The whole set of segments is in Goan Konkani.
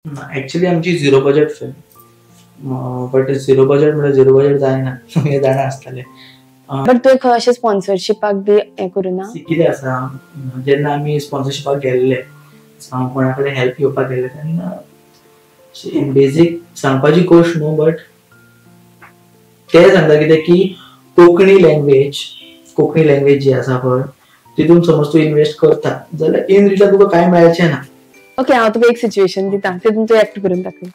ऍक्च्युली आमची zero budget film, but zero budget म्हळ्यार झिरो बजेट जायना, हें जाणा आसतलें. बट तुवें खंय अशें स्पॉन्सरशिपाक बी हें करूं ना? कितें आसा, जेन्ना आमी स्पॉन्सरशिपाक गेल्ले, कोणा कडेन हेल्प घेवपाक गेल्ले तेन्ना बेजीक सांगपाची गोश्ट न्हू, बट ते सांगता कितें की कोंकणी लँग्वेज जी आसा पळय तितून समज तूं इन्वेस्ट करता जाल्यार इन रिटर्न तुका कांय मेळचें ना. ओके, हांव तुका एक सिच्युएशन दिता, तितून तूं एक्ट करून दाखय.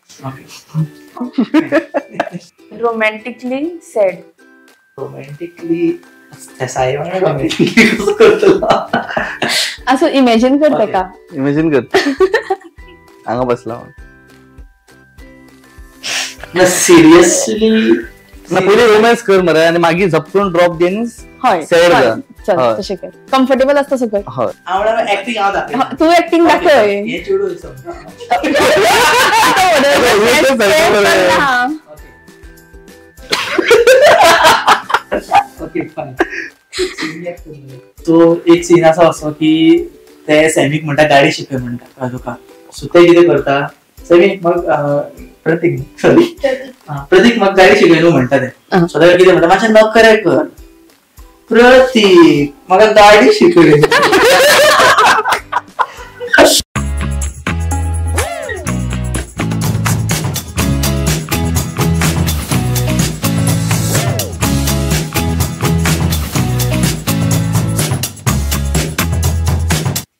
रोमॅन्टिकली सॅड. रोमॅन्टिकली रोमॅन्टिकली कसो करतलो असो इमॅजिन कर ताका. इमॅजिन कर, हांगा बसला. ना सिरियसली ना, पयलीं रोमॅन्स कर मरे आनी मागीर झपकून ड्रॉप दी आनी हय सॅड जा. चल तशें कर, कम्फर्टेबल आसता तसो कर. हय, हांव एक्टिंग हांव दाखय, तूं एक्टिंग दाखय. हे चेडूं ओके फायन. सो एक सीन आसा असो की ते सॅमीक म्हणटा गाडी शिकय म्हणटा तुका. सो ते कितें करता, सॅमी मग प्रतीक, सॉरी प्रतीक म्हाका गाडी शिकय न्हू म्हणटा ते. सो ताका कितें म्हणटा, मातशें नखरे कर प्रतीक, म्हाका गाडी शिकय.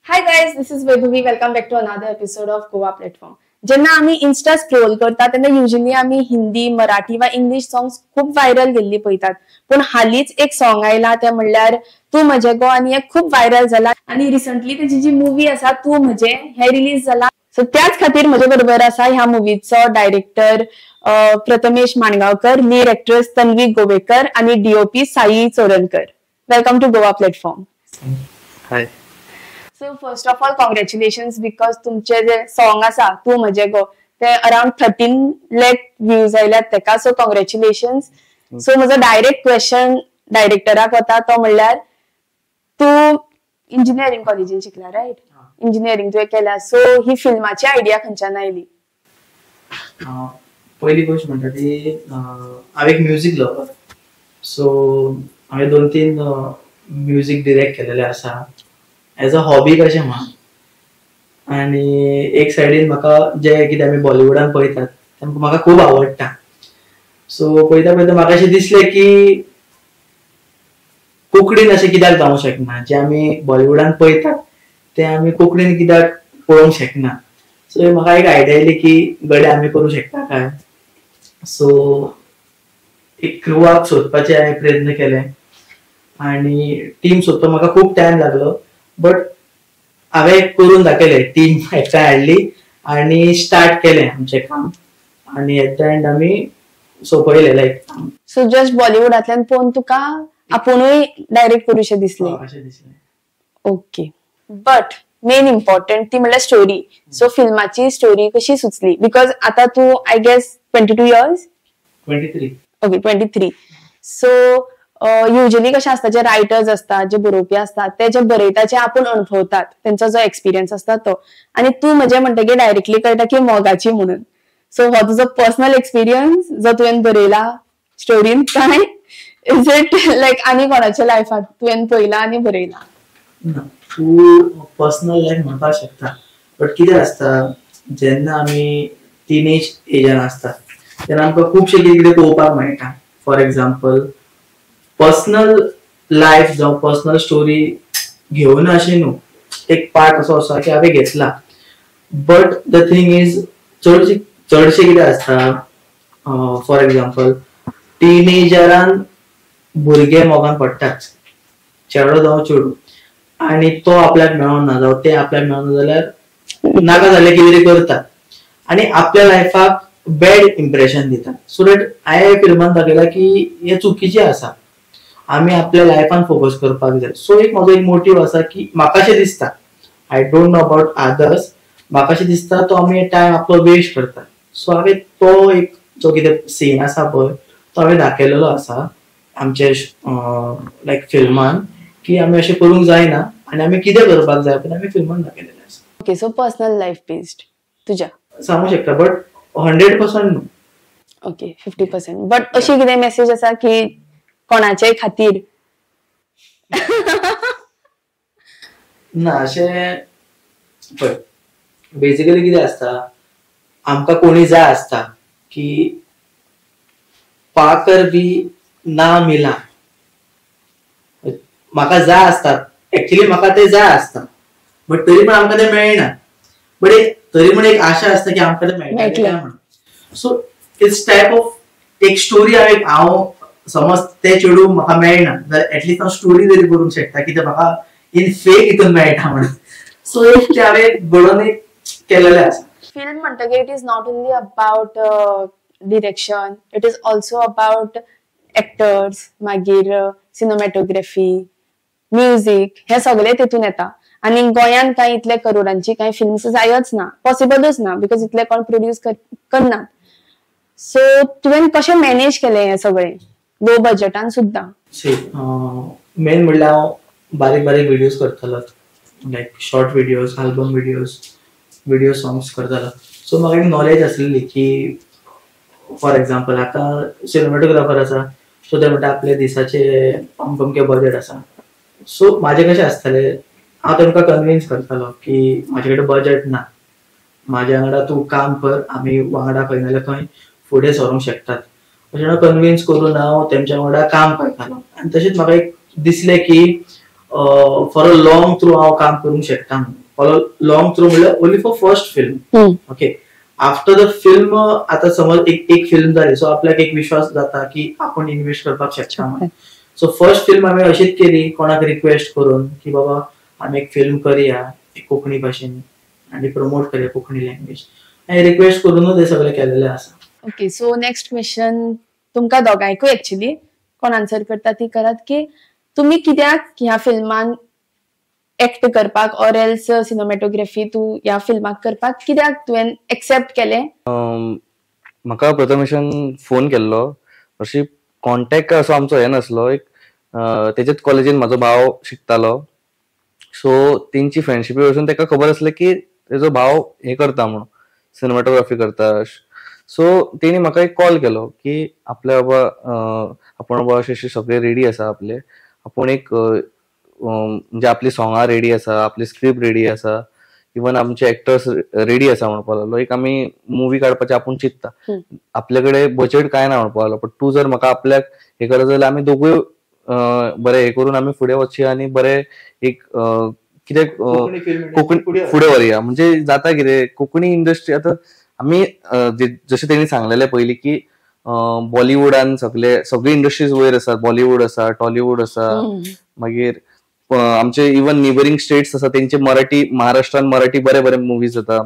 Hi guys, this is Vaibhavi. Welcome back to another episode of Goa Platform. जेन्ना आमी इन्स्टा स्क्रोल करता तेन्ना युजली आमी हिंदी, मराठी वा इंग्लिश सॉंग्स खूब व्हायरल गेल्ली पळयतात. पूण हालींच एक सॉंग आयला तें म्हणल्यार तूं म्हजें गो, आनी हें खूब व्हायरल जाला. आनी रिसंटली तेजी जी मुवी आसा तूं म्हजें हें रिलीज जाला. सो त्याच खातीर म्हजे बरोबर आसा ह्या मुवीचो director Prathamesh Mangaonkar, lead actress Tanvi Govekar आनी DOP Sai Chorankar. Welcome to Goa platform. Hi. So first of all congratulations, because तुमचे जे सॉंग आसा तूं म्हजें गो ते अराउंड 13 लाख व्ह्यूज आयल्यात तेका. So congratulations. सो म्हजो डायरेक्ट क्वेश्चन डायरेक्टराक वता तो म्हणल्यार तूं इंजिनियरींग कॉलेजीन शिकला रायट? इंजिनियरींग तुवें केल्या, सो ही फिल्माची आयडिया खंयच्यान आयली? पयली गोश्ट म्हणटा ती, हांव एक म्युजीक लवर. सो हांवें 2-3 म्युजीक डिरेक्ट केलेले आसा एज अ हॉबी कशें म्हण. आनी एक सायडीन म्हाका जे कितें आमी बॉलिवूडान पळयतात तें म्हाका खूब आवडटा. सो पळयता पळयता म्हाका अशें दिसलें की कोंकणीन अशें कित्याक जावंक शकना, जें आमी बॉलिवूडान पळयतात तें आमी कोंकणीन कित्याक पळोवंक शकना. सो म्हाका एक आयडिया आयली की गड्या आमी करूं शकता काय. सो एक क्रुवाक सोदपाचे हांवें प्रयत्न केले आनी टीम सोदपाक म्हाका खूब टायम लागलो, बट हांवें करून दाखयलें. टीम एकठांय हाडली आनी स्टार्ट केलें आमचें काम आनी एट the and आमी सोंपयलें. लायक सो जस्ट बॉलिवूडांतल्यान पळोवन तुका आपुणूय डायरेक्ट करूशें दिसलें? अशें दिसलें. ओके, बट मेन इम्पॉर्टंट ती म्हणल्यार स्टोरी. सो फिल्माची स्टोरी कशी सुचली? Because आतां तूं I guess 22 years? 23. Okay, 23. So usually कशें आसता, जे रायटर्स असतात, जे बरोवपी असतात, ते जे बरयता जे आपूण अणभवतात, तेंचो जो एक्सपिरियन्स आसता तो. आनी तूं म्हजें म्हणटकीर डायरेक्टली कळटा की मोगाची म्हणून. सो हो तुजो पर्सनल एक्सपिरियन्स जो तुवें बरयला स्टोरीन, काय is it लायक आनी कोणाच्या लायफात तुवें पळयला आनी बरयला? ना, तूं पर्सनल लायफ म्हणपाक शकता, बट कितें आसता जेन्ना आमी टिनेज एजान आसता तेन्ना आमकां खुबशें कितें कितें पळोवपाक मेळटा. फॉर एक्झाम्पल पर्सनल लायफ जावं पर्सनल स्टोरी घेवन अशें न्हू, एक पार्ट असो आसा की हांवें घेतला. बट the thing is चडशें कितें आसता, फॉर एक्झाम्पल टिनेजरान भुरगे मोगान पडटाच, चेडो जावं चेडूं, आनी तो आपल्याक मेळोना जावं ते आपल्याक मेळोना जाल्यार नाका जाल्लें कितें तरी करता आनी आपल्या लायफाक बॅड इम्प्रेशन दिता. सो that हांवें फिल्मान दाखयलां की हें चुकीचें आसा, आमी आपल्या लायफान फोकस करपाक जाय. सो एक म्हजो एक मोटीव आसा की म्हाका अशें दिसता, I don't know about others, म्हाका अशें दिसता तो आमी टायम आपलो वेस्ट करता. सो हांवें तो एक जो कितें सीन आसा पळय तो हांवें दाखयलेलो आसा आमचे लायक फिल्मान की आमी अशें करूंक जायना आनी आमी कितें करपाक जाय पण आमी फिल्मान दाखयलेलें आसा. Okay, so personal life based तुझ्या? सांगू शकता, बट 100% न्हू. ओके, 50%. बट अशी कितें मेसेज आसा की कोणाच्याय खातीर? ना, अशें पळय, बेसिकली कितें आसता, आमकां कोणी जाय आसता की पाकर बी ना मिला, म्हाका जाय आसता, एक्चुअली म्हाका ते जाय आसता, बट तरी पण आमकां ते मेळना, बट एक तरी पण एक आशा आसता की आमकां ते मेळटलें काय म्हणून. सो it's type of एक स्टोरी. हांव हांव समज ते चेडूं म्हाका मेळना जाल्यार एटलिस्ट हांव स्टोरी तरी बरोवंक शकता की ते म्हाका इन फेक हितून मेळटा म्हणून. सो एक ते हांवें घडोवन एक केलेलें आसा. फिल्म म्हणटकीर it is not only about direction, it is also about actors, मागीर सिनेमॅटोग्राफी, म्युझिक, हे सगळे तितून येता. आनी गोंयांत कांय इतले करोडांची कांय फिल्म्स जायच ना, पॉसिबलूच ना, because इतले कोण प्रोड्यूस करनात. सो तुवें कशें मॅनेज केलें हें सगळें लो बजटान सुद्दां? सी, मेन म्हणल्यार हांव बारीक बारीक व्हिडियोज करतालो, like short videos, album videos, video songs करतालो. सो म्हाका एक नॉलेज आसलेली की फॉर एग्जाम्पल आतां सिनेमॅटोग्राफर आसा, सो ते म्हणटा आपले दिसाचे अमके अमके बजट आसा. सो म्हाजें कशें आसतालें, हांव तेमकां कन्विन्स करतालो की म्हाजे कडेन बजट ना, म्हाज्या वांगडा तूं काम कर, आमी वांगडा खंय नाजाल्यार खंय फुडें सरूंक शकतात, अशें म्हणून कन्विन्स करून हांव तेमच्या वांगडा काम करतालो. आनी तशेंच म्हाका एक दिसलें की फॉर अ लॉंग थ्रू हांव काम करूंक शकता म्हणून. फॉर अ लॉंग थ्रू म्हणल्यार only for first film. Okay, after the film आतां समज एक एक फिल्म जाली, सो आपल्याक एक विश्वास जाता की आपूण इन्वेस्ट करपाक शकता म्हणून. सो फर्स्ट फिल्म हांवें अशीच केली, कोणाक रिक्वेस्ट करून की बाबा आमी एक फिल्म करया एक कोंकणी भाशेन आनी प्रमोट करया कोंकणी लँग्वेज, आनी रिक्वेस्ट करूनूच हें सगळें केलेलें आसा. ओके, सो नेक्स्ट क्वेश्चन तुमकां दोगांयकूय एक्चुअली, कोण आन्सर करता ती करात, की तुमी कित्याक ह्या फिल्मान एक्ट करपाक ऑर एल्स सिनेमॅटोग्राफी तूं ह्या फिल्माक करपाक कित्याक तुवें एक्सेप्ट केलें? म्हाका प्रथमेशान फोन केल्लो, अशी कॉन्टेक्ट असो आमचो हे नासलो. एक तेजेच कॉलेजीन म्हाजो भाव शिकतालो, सो तेंची फ्रेंडशिपी वचून तेका खबर आसलें की तेजो भाव हे करता म्हणून, सिनेमॅटोग्राफी करता. सो तेणी म्हाका एक कॉल केलो की आपल्या बाबा आपूण बाबा अशें अशें सगळें रेडी आसा, आपले आपूण एक म्हणजे आपली सोंगां रेडी आसा, आपली स्क्रिप्ट रेडी आसा, इवन आमचे एक्टर्स रेडी आसा म्हणपाक लागलो. एक आमी मुवी काडपाचें आपूण चिंत्ता, आपले कडेन बजट कांय ना म्हणपाक लागलो, बट तूं जर म्हाका आपल्याक हें करत जाल्यार आमी दोगूय बरें हें करून आमी फुडें वचया आनी बरें एक कितें कोंकणी फुडें व्हरया. म्हणजे जाता कितें, कोंकणी इंडस्ट्री आतां आमी जशें तेणी सांगलेलें पयलीं की बॉलिवूडान सगळे सगळे इंडस्ट्रीज वयर आसा, बॉलिवूड आसा, टॉलिवूड आसा, मागीर आमचे इवन नेबरींग स्टेट्स आसा तेंचे मराठी, महाराष्ट्रान मराठी बरे बरे मुवीज जाता,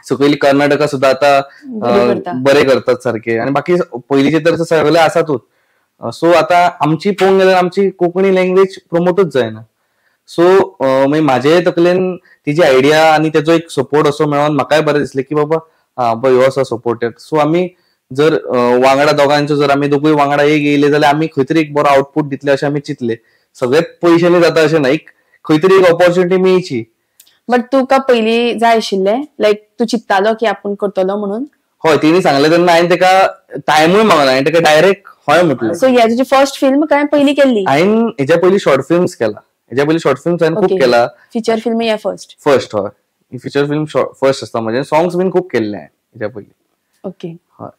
सकयल कर्नाटका सुद्दां आतां बरे करतात सारके, आनी बाकी पयलींचे तर सगळे आसातूच. सो आतां आमची पळोवंक गेल्यार आमची कोंकणी लँग्वेज प्रमोटूच जायना. सो मागीर म्हाजे तकलेन तिजी आयडिया आनी तेजो एक सपोर्ट असो मेळोन म्हाकाय बरें दिसलें की बाबा हा ह्यो आसा सपोर्ट. सो आमी जर वांगडा दोगांचो जर आमी दोगूय वांगडा एक येयले जाल्यार आमी खंय तरी एक बरो आउटपूट दितले अशें आमी चिंतलें. सगळेच पयशांनी जाता अशें ना, एक खंय तरी एक ऑपॉर्च्युनिटी मेळची. बट तुका पयलीं जाय आशिल्लें, लायक तूं चिंत्तालो की आपूण करतलो म्हणून? हय, तेणी सांगलें तेन्ना हांवें तेका टायमूय मागना, हांवें तेका डायरेक्ट हय म्हटलें. सो ही तुजी फर्स्ट फिल्म काय पयलीं केल्ली? हांवें हेच्या पयलीं शॉर्ट फिल्म्स केला, हेच्या पयलीं शॉर्ट फिल्म्स हांवें खूब केला. फिचर फिल्म हे फर्स्ट? फर्स्ट, हय, फिचर फिल्म फर्स्ट आसता म्हजें. सॉंग्स बीन खूब केल्ले हांवें हेच्या पयलीं. ओके, हय.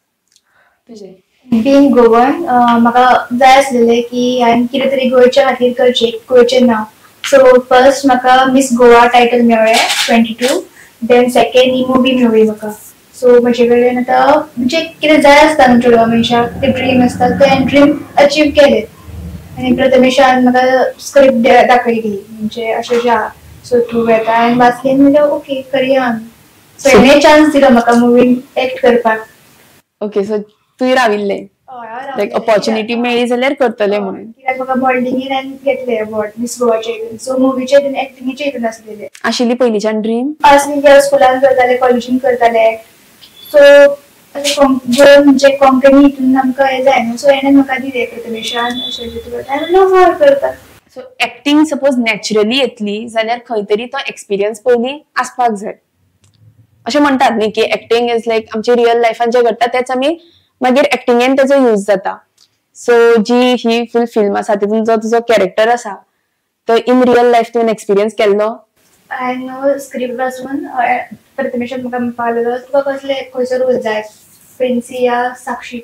तुजें? बीइंग गोवन म्हाका जाय आसलेलें की हांवें कितें तरी गोंयच्या खातीर करचें, गोंयचें नांव. सो फर्स्ट म्हाका मिस गोवा टायटल मेळ्ळें 22, then second ही मुवी मेळ्ळी म्हाका. सो म्हजे कडेन आतां म्हणजे कितें जाय आसता न्हू चेडवा मनशाक, ते ड्रीम आसता, ते हांवें ड्रीम अचीव केलें. आनी प्रथमेशान म्हाका स्क्रिप्ट दाखयली, म्हणजे अशें अशें आहा, सो तूं येता, हांवें वाचली आनी म्हणलें ओके करया आमी. सो हेणें चान्स दिलो म्हाका मुवीन एक्ट करपाक. ओके, सो तूंय राविल्लें लायक ऑपॉर्च्युनिटी मेळ्ळी जाल्यार करतलें म्हणून? कित्याक म्हाका मॉडलिंगेन हांवें घेतलें अवॉर्ड मिस गोवाच्या हितून, सो मुवीच्या हितून एक्टिंगेच्या हितून आसलेलें. आशिल्ली पयलींच्यान ड्रीम? आसली, स्कुलान करतालें, कॉलेजीन करतालें. सो गोवा म्हणजे कोंकणी हितून आमकां हें जाय न्हू, सो हेणें म्हाका दिलें प्रथमेशान अशें अशें तूं करता, हांवें म्हणलें हय करता. सो एक्टींग सपोज नॅचरली येतली जाल्यार खंय तरी तो एक्सपिरियन्स पयलीं आसपाक जाय. अशें म्हणटात न्ही की एक्टिंग is like आमची रियल लायफान जे घडटा तेच आमी मागीर एक्टिंगेन तेजो यूज जाता. सो जी ही फूल फिल्म आसा तितून जो तुजो कॅरेक्टर आसा तो इन रियल लायफ तुवें एक्सपिरियन्स केल्लो? हांवें स्क्रिप्ट वाचून प्रथमेशान म्हाका म्हणपाक लागलो तुका कसले खंयचो रोल जाय, प्रिन्सी या साक्षी.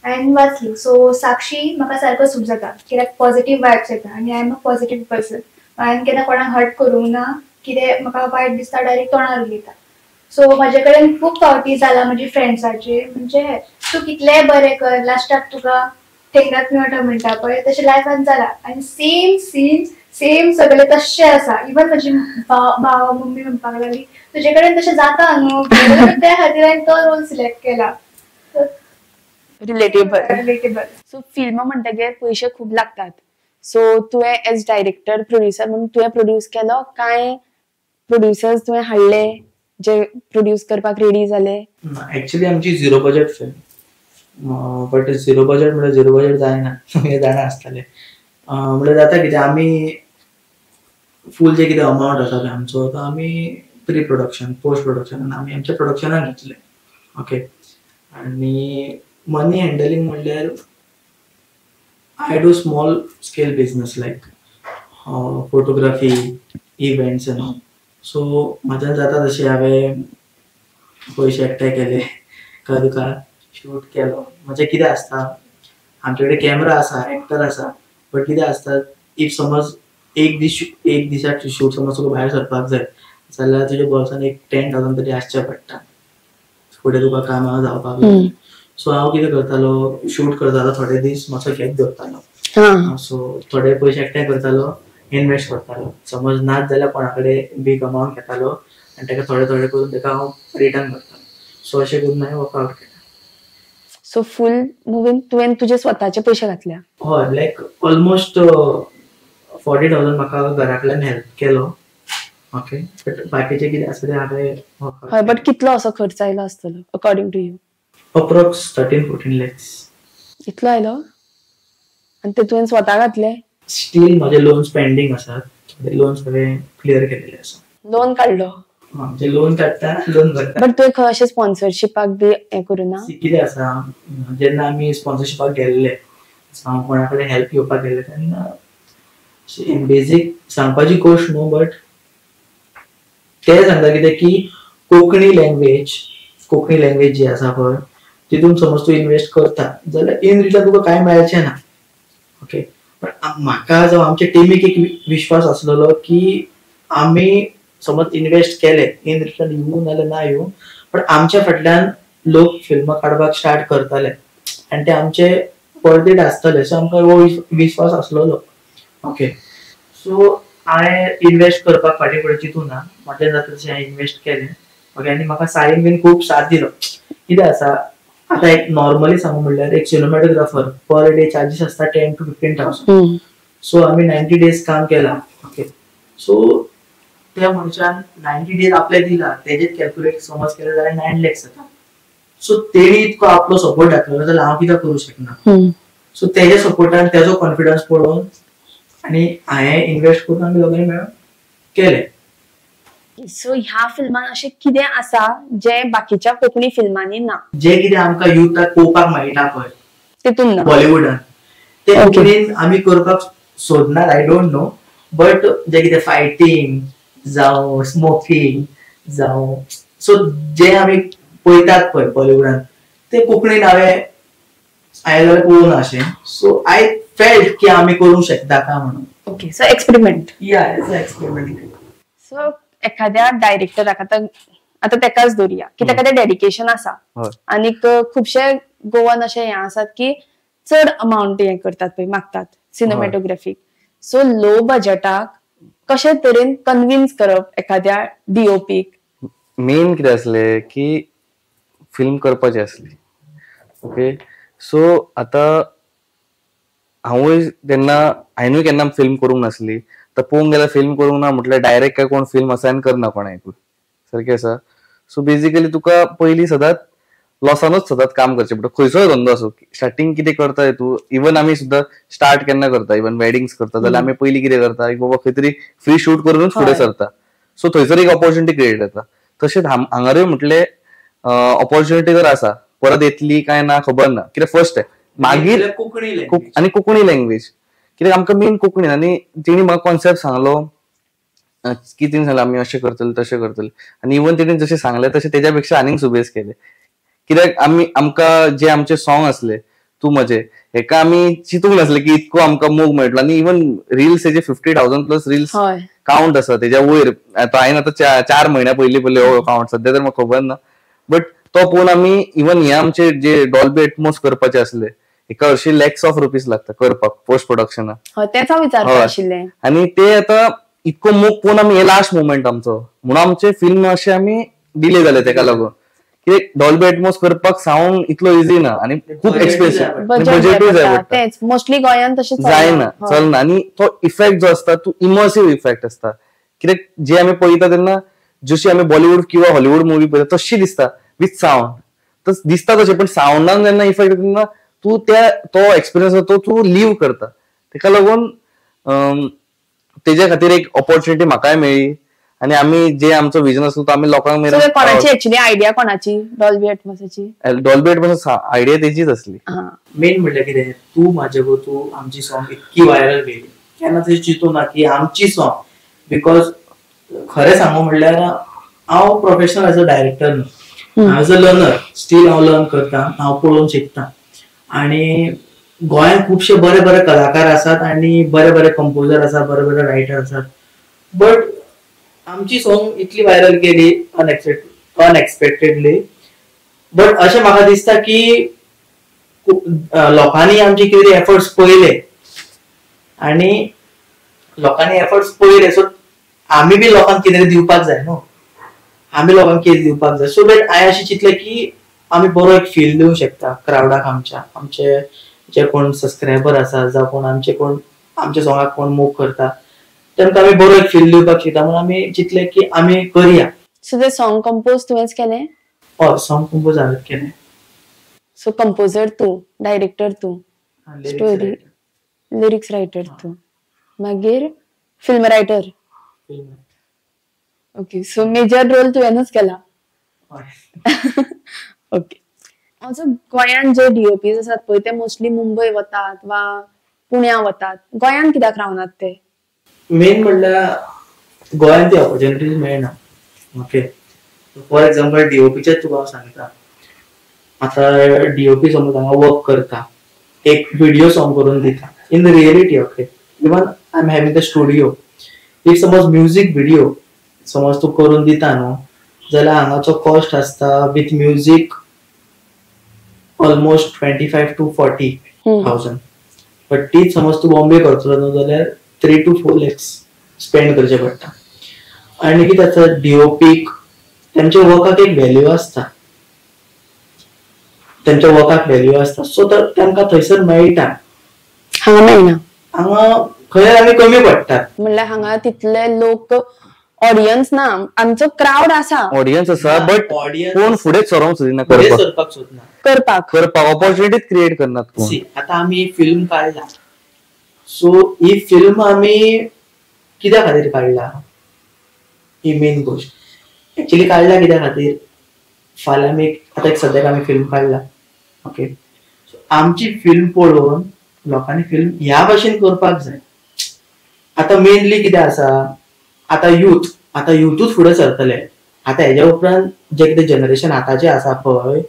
हांवें वाचली. सो साक्षी म्हाका सारको सूट जाता कित्याक पॉझिटीव वायब्स येता आनी I am a positive person. हांवें केन्ना कोणाक हर्ट करूंक ना, कितें म्हाका वायट दिसता डायरेक्ट तोंडार उलयता. सो म्हाजे कडेन खूब फावटी जाला म्हजी फ्रेंड्साचे, म्हणजे तूं कितलेंय बरें कर लास्टाक तुका थेंगात मेळटा म्हणटा पळय, तशें लायफान जाला. आनी सेम सीन सेम सगळें तशें आसा. इवन म्हजी भाव मम्मी म्हणपाक लागली तुजे कडेन तशें जाता न्हू, त्या खातीर हांवें तो रोल सिलेक्ट केला. रिलेटेबल. रिलेटेबल. सो फिल्म म्हणटगीर पयशे खूब लागतात. सो तुवें एज डायरेक्टर प्रोड्युसर म्हणून तुवें प्रोड्यूस केलो काय प्रोड्युसर्स तुवें हाडले जे प्रोड्यूस करपाक रेडी जाले? एक्चुअली आमची zero budget film, but zero budget म्हळ्यार झिरो बजेट जायना, हें जाणा आसतलें. म्हळ्यार जाता कितें, आमी फूल जे कितें अमावंट आसा पळय आमचो तो आमी प्री प्रोडक्शन पोस्ट प्रोडक्शन आमी आमच्या प्रोडक्शनाक घातले. ओके, आनी मनी हँडलिंग म्हणल्यार I do small scale business like photography, events and all. So म्हाज्यान जाता तशें हांवें पयशे एकठांय केले, तुका शूट केलो. म्हणजे कितें आसता, आमचे कडेन कॅमेरा आसा, एक्टर आसा, बट कितें आसता if समज एक दीस एक दिसाक शूट समज तुका भायर सरपाक जाय जाल्यार तुज्या बोल्सान एक 10,000 तरी आसचे पडटा, फुडें तुका कामां जावपाक जाय. सो हांव कितें करतालो, शूट करतालो थोडे दीस मातसो गॅप दवरतालो. सो थोडे पयशे एकठांय करतालो, इनवेस्ट करतालो. समज नाच जाल्यार कोणा कडेन बीग अमावंट घेतालो आनी ताका थोडे थोडे करून ताका हांव रिटर्न करतालो. सो अशें करून हांवें वर्कआवट केलें. सो फूल मुवीन तुवें तुजे स्वताचे पयशे घातल्या? हय, लायक ऑलमोस्ट 40,000 म्हाका घरांतल्यान हेल्प केलो. ओके, बट बाकीचे कितें आसा तें हांवें. हय, बट कितलो असो खर्च आयलो आसतलो according two you? Approx 13-14 lakhs. इतलो आयलो? आनी ते तुवें स्वता घातले? स्टील म्हजे लोन्स पेंडींग आसात, थोडे लोन्स हांवें क्लियर केलेले आसा. लोन काडलो? म्हणजे लोन काडटा, लोन भरता. बट तुवें खंय अशें स्पॉन्सरशिपाक बी हें करूं ना? कितें आसा, जेन्ना आमी स्पॉन्सरशिपाक गेल्ले, हांव कोणा कडेन हेल्प घेवपाक गेल्ले तेन्ना बेजीक सांगपाची गोश्ट न्हू, बट ते सांगता कितें की कोंकणी लँग्वेज जी आसा पळय तितून समज तूं इनवेस्ट करता जाल्यार इन रिटर्न तुका कांय मेळचें ना. ओके, बट म्हाका जावं आमच्या टिमीक एक विश्वास आसलेलो की आमी समज इनवेस्ट केले इन रिटर्न येवं नाल्यार ना येवं, बट आमच्या फाटल्यान लोक फिल्मां काडपाक स्टार्ट करताले आनी ते आमचे वर्थ it आसतले. सो आमकां हो विश्वास आसलेलो. ओके, सो हांवें इनवेस्ट करपाक फाटीं फुडें चिंतूं ना, म्हजें जाता तशें हांवें इनवेस्ट केलें. ओके, आनी म्हाका साईन बीन खूब साथ दिलो. कितें आसा आतां एक नॉर्मली सांगू म्हणल्यार एक सिनेमॅटोग्राफर पर डे चार्जीस आसता 10,000 to 15,000. सो आमी 90 डेज काम केलां. ओके, सो त्या मनशान 90 डेज आपले दिला, तेजेच कॅल्क्युलेट समज केलें जाल्यार 9 lakhs जाता. सो तेणी इतको आपलो सपोर्ट दाखयलो जाल्यार हांव कित्याक करूं शकना? सो तेज्या सपोर्टान तेजो कॉन्फिडन्स पळोवन आनी हांवें इनवेस्ट करून आमी दोगांय मेळून केलें. सो ह्या फिल्मान अशें कितें आसा जें बाकीच्या कोंकणी फिल्मांनी ना, जें कितें आमकां युथाक पळोवपाक मेळटा पळय तितून ना बॉलिवूडान, ते कोंकणीन आमी करपाक सोदनात. I don't know, but जें कितें फायटींग जावं स्मोकींग जावं, सो जे आमी पळयतात पळय बॉलिवूडान ते कोंकणीन हांवें जाल्यार पळोवना अशें. सो I felt की आमी करूंक शकता काय म्हणून. Okay, so experiment. या, it's experiment. सो एखाद्या डायरेक्टराक आतां आतां तेकाच धरुया की तेका तें डेडिकेशन आसा आनीक खुबशे गोवन अशे हें आसात की चड अमावंट हें करतात पळय, मागतात सिनेमॅटोग्राफीक. सो लो बजेटाक कशे तरेन कन्विन्स करप एखाद्या डीओपीक? मेन कितें आसलें की फिल्म करपाची आसली. ओके, सो आतां हांवूय तेन्ना हांवेनूय केन्ना फिल्म करूंक नासली. तर पळोवंक गेल्यार फिल्म करूंक ना म्हटल्यार डायरेक्ट काय कोण फिल्म असायन करना कोणाकूय, सारकें आसा. सो बेजिकली तुका पयलीं सदांच लॉसानूच सदांच काम करचें पडटा, खंयचोय धंदो आसूं. स्टार्टींग कितें करता तूं, इवन आमी सुद्दां स्टार्ट केन्ना करता, इवन वेडिंग्स करता जाल्यार आमी पयलीं कितें करता, एक बाबा खंय तरी फ्री शूट करूनच फुडें सरता. सो थंयसर एक ऑपॉर्च्युनिटी क्रिएट जाता. तशेंच हांगारूय म्हटलें ऑपॉर्च्युनिटी जर आसा परत येतली काय ना खबर ना, कित्याक फर्स्ट टायम मागीर कोंकणी आनी कोंकणी लँग्वेज, कित्याक आमकां मेन कोंकणी. आनी तेणी म्हाका कॉन्सेप्ट सांगलो की तिणें सांगलें आमी अशें करतले तशें करतले, आनी इवन तेणी जशें सांगलें तशें तेज्या पेक्षा आनीक सुबेज केलें. कित्याक आमी आमकां जे आमचे सॉंग आसले तूं म्हजे हेका आमी चिंतूंक नासले की इतको आमकां मोग मेळटलो. आनी इवन रिल्स हेजे 50,000 प्लस रिल्स काउंट आसा तेज्या वयर. आतां हांवें आतां 4 म्हयन्या पयलीं पयलीं हो काउंट, सद्या तर म्हाका खबर ना, बट तो पळोवन आमी इवन हे आमचे जे डॉल्बी एटमोस करपाचे आसले हेका हरशीं लॅक्स ऑफ रुपीज लागता करपाक पोस्ट प्रोडक्शनाक. तेच हांव विचारपा आशिल्लें. आनी ते आतां इतको मोग पळोवन आमी हे लास्ट मुमेंट आमचो म्हणून आमचे फिल्म अशें आमी डिले जाले तेका लागून. कित्याक डॉल्बी एटमोस करपाक सावंड इतलो इजी ना आनी खूब एक्सपेन्सिव, बजेटूय जाय पडटा, तेच मोस्टली गोंयांत तशें जायना चलना. आनी तो इफेक्ट जो आसता तो इमर्सिव इफेक्ट आसता, कित्याक जे आमी पळयता तेन्ना जशी आमी बॉलिवूड किंवा हॉलिवूड मुवी पळयता तशी दिसता विथ सावंड, दिसता तशें, पण सावंडान जेन्ना इफेक्ट तेन्ना तूं त्या तो एक्सपिरियन्स तो तूं लीव करता. तेका लागून तेज्या खातीर एक ऑपॉर्च्युनिटी म्हाकाय मेळ्ळी आनी आमी जे आमचो विजन आसलो तो आमी लोकांक मेरेन. कोणाची एक्चुअली आयडिया कोणाची डॉल्बी एटमॉसाची? डॉल्बी एटमॉस आयडिया तेजीच आसली. मेन म्हणल्यार कितें, तूं म्हाजे गो तूं आमची सॉंग इतकी व्हायरल गेली केन्ना तशें चिंतू ना की आमची सॉंग, because खरें सांगू म्हणल्यार हांव प्रोफेशनल एज अ डायरेक्टर न्हू, हांव एज अ लर्नर स्टील हांव लर्न करता, हांव पळोवन शिकता. आनी गोंयांत खुबशे बरे बरे कलाकार आसात आनी बरे बरे कंपोजर आसात, बरे बरे रायटर आसात, बट आमची सॉंग इतली व्हायरल गेली अनएक्सपेक्टेडली. बट अशें म्हाका दिसता की लोकांनी आमचे कितें एफर्ट्स पळयले आनी लोकांनी एफर्ट्स पळयले, सो आमी बी लोकांक कितें दिवपाक जाय न्हू, आमी लोकांक कितें दिवपाक जाय. सो that हांवें अशें चिंतलें की आमी बरो एक फील दिवंक शकता क्रावडाक, आमच्या आमचे जे कोण सबस्क्रायबर आसा जावं कोण आमचे कोण आमच्या सॉंगाक कोण मोग करता तांकां आमी बरो एक फील दिवपाक शकता म्हणून आमी चिंतलें की आमी करया. सो ते सॉंग कंपोज तुवेंच केलें? हय, सॉंग कंपोज हांवें केलें. सो कंपोजर तूं, डायरेक्टर तूं, स्टोरी लिरिक्स रायटर तूं, मागीर film writer. Okay, so major role तुवेंच केला. ओके, ऑल्सो गोंयांत जे डीओपीज आसात पळय ते मोस्टली मुंबय वतात वा पुण्या वतात, गोंयांत कित्याक रावनात ते? मेन म्हणल्यार गोंयांत ती ऑपॉर्च्युनिटीज मेळना. ओके, फॉर एक्झाम्पल डीओपीचेच तुका हांव सांगता. आतां डीओपी समज हांगा वर्क करता, एक व्हिडियो सॉंग करून दिता, in reality okay, even I am having the studio, if समज म्युजीक व्हिडियो समज तूं करून दिता न्हू जाल्यार हांगाचो कॉस्ट आसता with music almost 25 to 40,000. But तीच समज तूं बॉम्बे करतलो न्हू जाल्यार 3 to 4 lakhs spend करचे पडटा. आनी कितें आसता डीओपीक तेमच्या वर्काक एक व्हॅल्यू आसता, तेमच्या वर्काक व्हॅल्यू आसता, सो तांकां थंयसर मेळटा. हांगा मेळना, हांगा खंय आमी कमी पडटात. म्हणल्यार हांगा तितले लोक ऑडियन्स ना, आमचो क्रावड आसा, ऑडियन्स आसा, बट कोण फुडें सरोंक सोदिना, सरपाक सोदना, करपाक करपाक ऑपॉर्च्युनिटीज क्रिएट करनात. आतां आमी फिल्म काडला, सो ही फिल्म आमी कित्या खातीर काडला ही मेन गोश्ट. एक्चुअली काडला कित्या खातीर, फाल्यां आमी आतां एक सद्याक आमी फिल्म काडला, ओके, सो आमची फिल्म पळोवन लोकांनी फिल्म ह्या भाशेन करपाक जाय. आतां मेनली कितें आसा, आतां यूथ, आतां युथूच फुडें सरतले. आतां हेज्या उपरांत जे कितें जनरेशन आतांचें आसा पळय,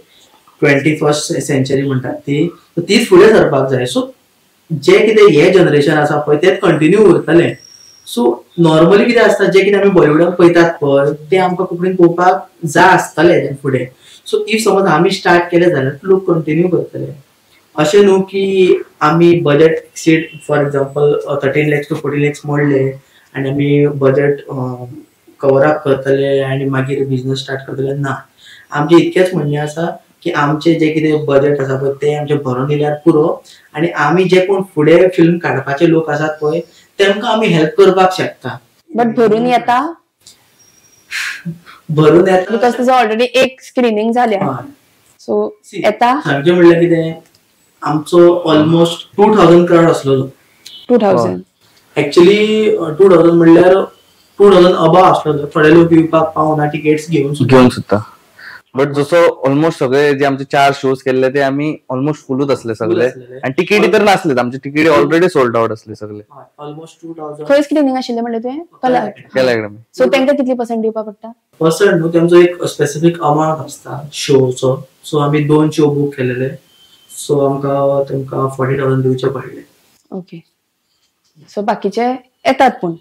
21st century म्हणटात ती, तीच फुडें सरपाक जाय. सो जे कितें हे जनरेशन आसा पळय तेच कंटिन्यू उरतलें. सो नॉर्मली कितें आसता, जे कितें आमी बॉलिवूडाक पळयतात पळय तें आमकां कोंकणीन पळोवपाक जाय आसतलें हेज्या फुडें. सो if समज आमी स्टार्ट केलें जाल्यार लोक कंटिन्यू करतले. अशें न्हू की आमी budget exceed, for example 13 lakhs to 14 lakhs मोडले आनी आमी बजेट कवर अप करतले आनी मागीर बिजनस स्टार्ट करतले, ना. आमचें इतकेंच म्हणणें आसा की आमचें जें कितें बजेट आसा पळय तें आमचें भरून येयल्यार पुरो, आनी आमी जे कोण फुडें फिल्म काडपाचे लोक आसात पळय तेमकां आमी हेल्प करपाक शकता. बट भरून येता, भरून येता because तुजो ऑलरेडी एक स्क्रिनींग जाल्या, सो येता. सांगचें म्हणल्यार कितें, आमचो ऑलमोस्ट 2000 क्रावड आसलेलो. 2000 एक्चुअली 2000 म्हणल्यार 2000 अबाव आसलो. थोडे लोक येवपाक पावना टिकेट्स घेवन सुद्दां. बट जसो ऑलमोस्ट सगळे जे आमचे 4 शोज केल्ले ते आमी ऑलमोस्ट फुलूच असले सगळे, आणि तिकीटी तर नासले आमचे, तिकीटी ऑलरेडी सोल्ड आउट असले सगळे. ऑलमोस्ट 2000. खंय स्क्रिनींग आशिल्लें म्हणलें तुवें? कला अकॅडमी. सो तांकां कितली पर्संट दिवपाक पडटा? पर्संट न्हू, तेमचो एक स्पेसिफीक अमाउंट आसता शोचो. सो आमी 2 शो बूक केलेले, सो आमकां तेमकां 40,000 दिवचे पडले. ओके, सो बाकीचे येतात, पूण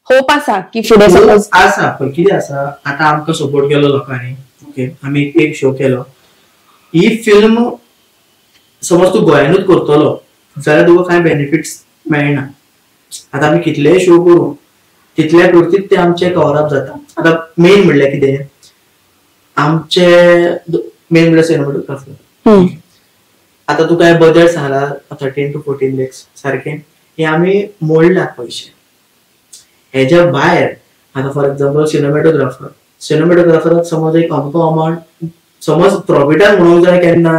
होप आसा की फुडें सपोज आसा. पळय कितें आसा, आतां आमकां सपोर्ट केलो लोकांनी, ओके, आमी एक शो केलो. ही फिल्म समज तूं गोंयानूच करतलो जाल्यार तुका कांय बेनिफिट्स मेळना. आतां आमी कितलेय शो करूं तितल्या पुरतीच ते आमचे कवर अप जाता. आतां मेन म्हणल्यार कितें, आमचे मेन म्हणल्यार सिनेमाटोग्राफर. आतां तुका हें बजट सांगला 13 to 14 lakhs सारकें, हे आमी मोडला पयशे. हेज्या भायर आतां फॉर एक्झाम्पल सिनेमॅटोग्राफर, सिनेमॅटोग्राफराक समज एक अमको अमाउंट समज प्रॉफिटान म्हणूंक जाय केन्ना,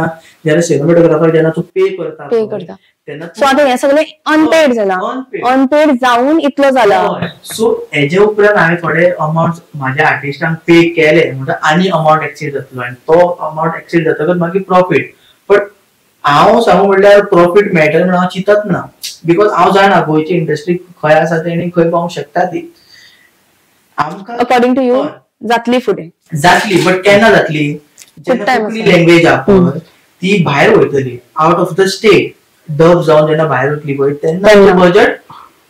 जेन्ना सिनेमॅटोग्राफर जेन्ना तूं पे करता तेन्ना. सो आतां हें सगळें अनपेड जाला, अनपेड जावन इतलो जाला. सो हेजे उपरांत हांवें थोडे अमाउंट म्हाज्या आर्टिस्टांक पे केले म्हणटा आनी अमाउंट एक्सीड जातलो, आनी तो अमाउंट एक्सीड जातकच मागीर प्रॉफीट. बट हांव सांगू म्हणल्यार प्रॉफीट मेळटलें म्हणून हांव चिंतत ना, because हांव जाणा गोंयची इंडस्ट्री खंय आसा ती आनी खंय पावूंक शकता ती. आमकां अकॉर्डिंग टू you जातली फुडें जातली, बट केन्ना जातली, जेन्ना कोंकणी लँग्वेज आहा ती भायर वयतली, out of the state dub जावन जेन्ना भायर वतली पळय तेन्ना बजट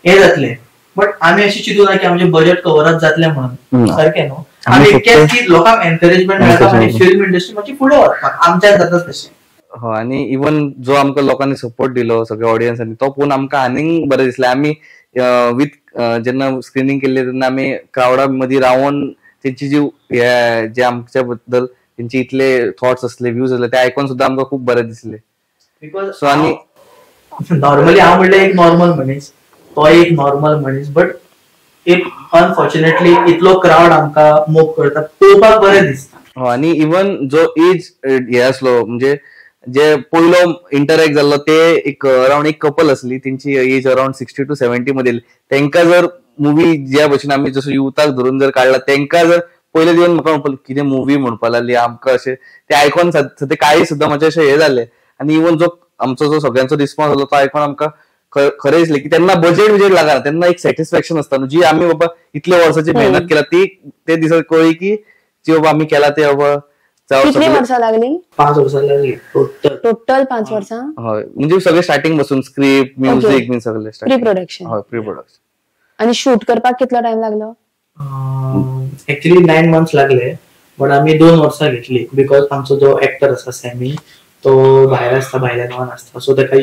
हें जातलें. बट आमी अशें चिंतू ना की आमचें बजट कवर अप जातलें म्हणून, सारकें न्हू. आमी इतकेंच की लोकांक एनकरेजमेंट मेळटा आनी फिल्म इंडस्ट्री मातशी फुडें वचपाक आमच्यान जाता तशें. हो, आणि इवन जो आमकां लोकांनी सपोर्ट दिलो सगळ्या ऑडियन्सांनी तो पळोवन आमकां आनीक बरें दिसलें. आमी विथ जेन्ना स्क्रिनींग केल्ली तेन्ना आमी क्रावडा मदीं रावन तेंची जी जे आमच्या बद्दल तेंचे इतले थॉट्स असले, व्ह्यूज असले, ते आयकून सुद्दां आमकां खूब बरें दिसलें. Because so आनी नॉर्मली हांव म्हणल्यार एक नॉर्मल मनीस, तो एक नॉर्मल मनीस, बट एक अनफॉर्च्युनेटली इतलो क्रावड आमकां मोग करता, पळोवपाक बरें दिसता. हो, आनी इवन जो एज हे आसलो म्हणजे जे पयलो इंटरॅक्ट जाल्लो ते एक अराउंड एक कपल असली, तेंची एज अराउंड 60 to 70 मदीं. तेंका जर मुवी ज्या भशेन आमी जसो युथाक धरून जर काडला, तेंका जर पयले दिवन म्हाका म्हणपाक कितें मुवी म्हणपाक लागली आमकां, अशें ते आयकून सद्या काळी सुद्दां म्हाजें अशें हें जालें. आनी इवन जो आमचो जो सगळ्यांचो रिस्पॉन्स जालो तो आयकून आमकां खरें दिसलें की तेन्ना बजेट बिजेट लागना, तेन्ना एक सॅटिस्फॅक्शन आसता न्हू, जी आमी बाबा इतले वर्साची मेहनत केला ती ते दिसा कळ्ळी की जी बाबा आमी केला ते बाबा. कितली वर्सां लागली? 5 वर्सां लागली टोटल. टोटल 5 वर्सां? हय, म्हणजे सगळे स्टार्टिंग बसून स्क्रिप्ट, म्युझिक बीन सगळे प्री प्रोडक्शन. हय, प्री प्रोडक्शन. आणि शूट करपाक कितलो टाइम लागलो? एक्चुअली 9 मंथ्स लागले, बट आमी 2 वर्सां घेतली because आमचो जो एक्टर आसा सॅमी तो भायर आसता, भायल्या गांवान आसता, सो ताका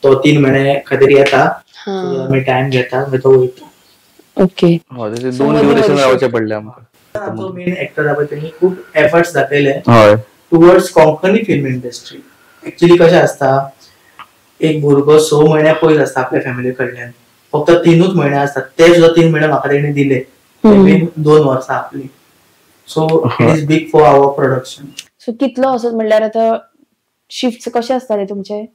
तो 3 म्हयने खातीर येता, आमी टायम घेता मागीर तो वयता. ओके, हय, 2 ड्युरेशन रावचे पडले आमकां. आमचो मेन एक्टर आहा तेणी खूब efforts दाखयले towards Konkani film industry. Actually कशें आसता, एक भुरगो 6 म्हयने पयस आसता आपल्या फॅमिली कडल्यान, फक्त 3 म्हयने आसतात, ते सुद्दां 3 म्हयने म्हाका तेणी दिले, 2 वर्सां आपली. So it is big for our production. So कितलो असो म्हणल्यार आतां शिफ्ट कशे आसताले तुमचे?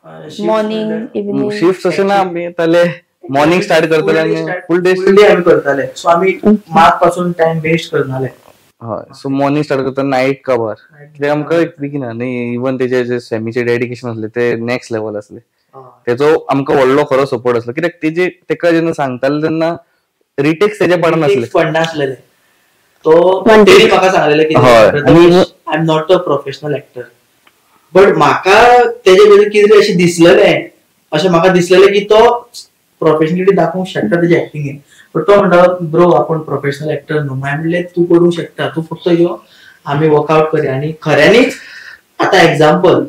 मॉर्निंग, इव्हनिंग शिफ्ट अशें ना, आमी येताले मॉर्निंग स्टार्ट करताले आनी फूल डे आमी करताले. सो आमी मात पासून टायम वेस्ट करनाले. हय, सो मॉर्निंग स्टार्ट करता नायट कवर, कित्याक आमकां बेगीन न्ही. इवन तेजे जे सॅमीचे डेडिकेशन आसले ते नेक्स्ट लेवल आसले, तेजो आमकां व्हडलो खरो सपोर्ट आसलो. कित्याक तेजे तेका जेन्ना सांगताले तेन्ना रिटेक्स तेजे पडनासले, पडनासलेले. तो तेणी म्हाका सांगलेले की I am not a professional actor, but म्हाका तेजे भितर कितें तरी अशें दिसलेलें, अशें म्हाका दिसलेलें की तो प्रोफेशनली दाखोवंक शकता तेजी एक्टिंगेन. बट तो म्हणटा ब्रो आपूण प्रोफेशनल एक्टर न्हू. हांवें म्हणलें तूं करूंक शकता, तूं फक्त यो आमी वर्कआउट करया. आनी खऱ्यांनीच आतां एग्जाम्पल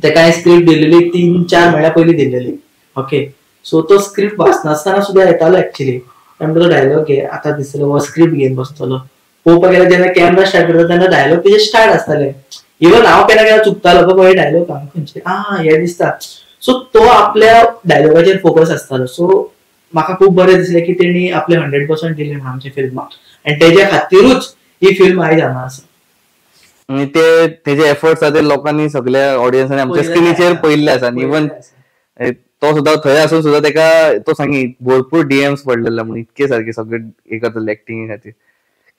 तेका हांवें स्क्रिप्ट दिलेली 3-4 म्हयन्या पयलीं दिलेली, ओके. सो तो स्क्रिप्ट वाचनासतना सुद्दां येतालो एक्चुअली. म्हणटा तो डायलॉग घे, आतां दिसलो हो स्क्रिप्ट घेवन बसतलो. पळोवपाक गेल्यार जेन्ना कॅमरा स्टार्ट करता तेन्ना डायलॉग तेजे स्टार्ट आसताले. इवन हांव केन्ना केन्ना चुकतालो, बाबा हे डायलॉग हांगा खंयचे आं हे दिसता. सो तो आपल्या डायलॉगाचेर फोकस आसतालो. सो म्हाका खूब बरें दिसलें की तेणी आपले 100% दिलें आमच्या फिल्माक, आनी तेज्या खातीरूच ही फिल्म आयज हांगा आसा. आनी ते तेजे एफर्ट्स आसा ते लोकांनी सगळ्या ऑडियन्सांनी आमच्या स्क्रिनीचेर पळयल्ले आसा. आनी इवन तो सुद्धा थंय आसून सुद्धा तेका तो सांगी भरपूर डीएम्स पडलेले म्हणून इतके सारखे सगळे हे करतले एक्टिंगे खातीर.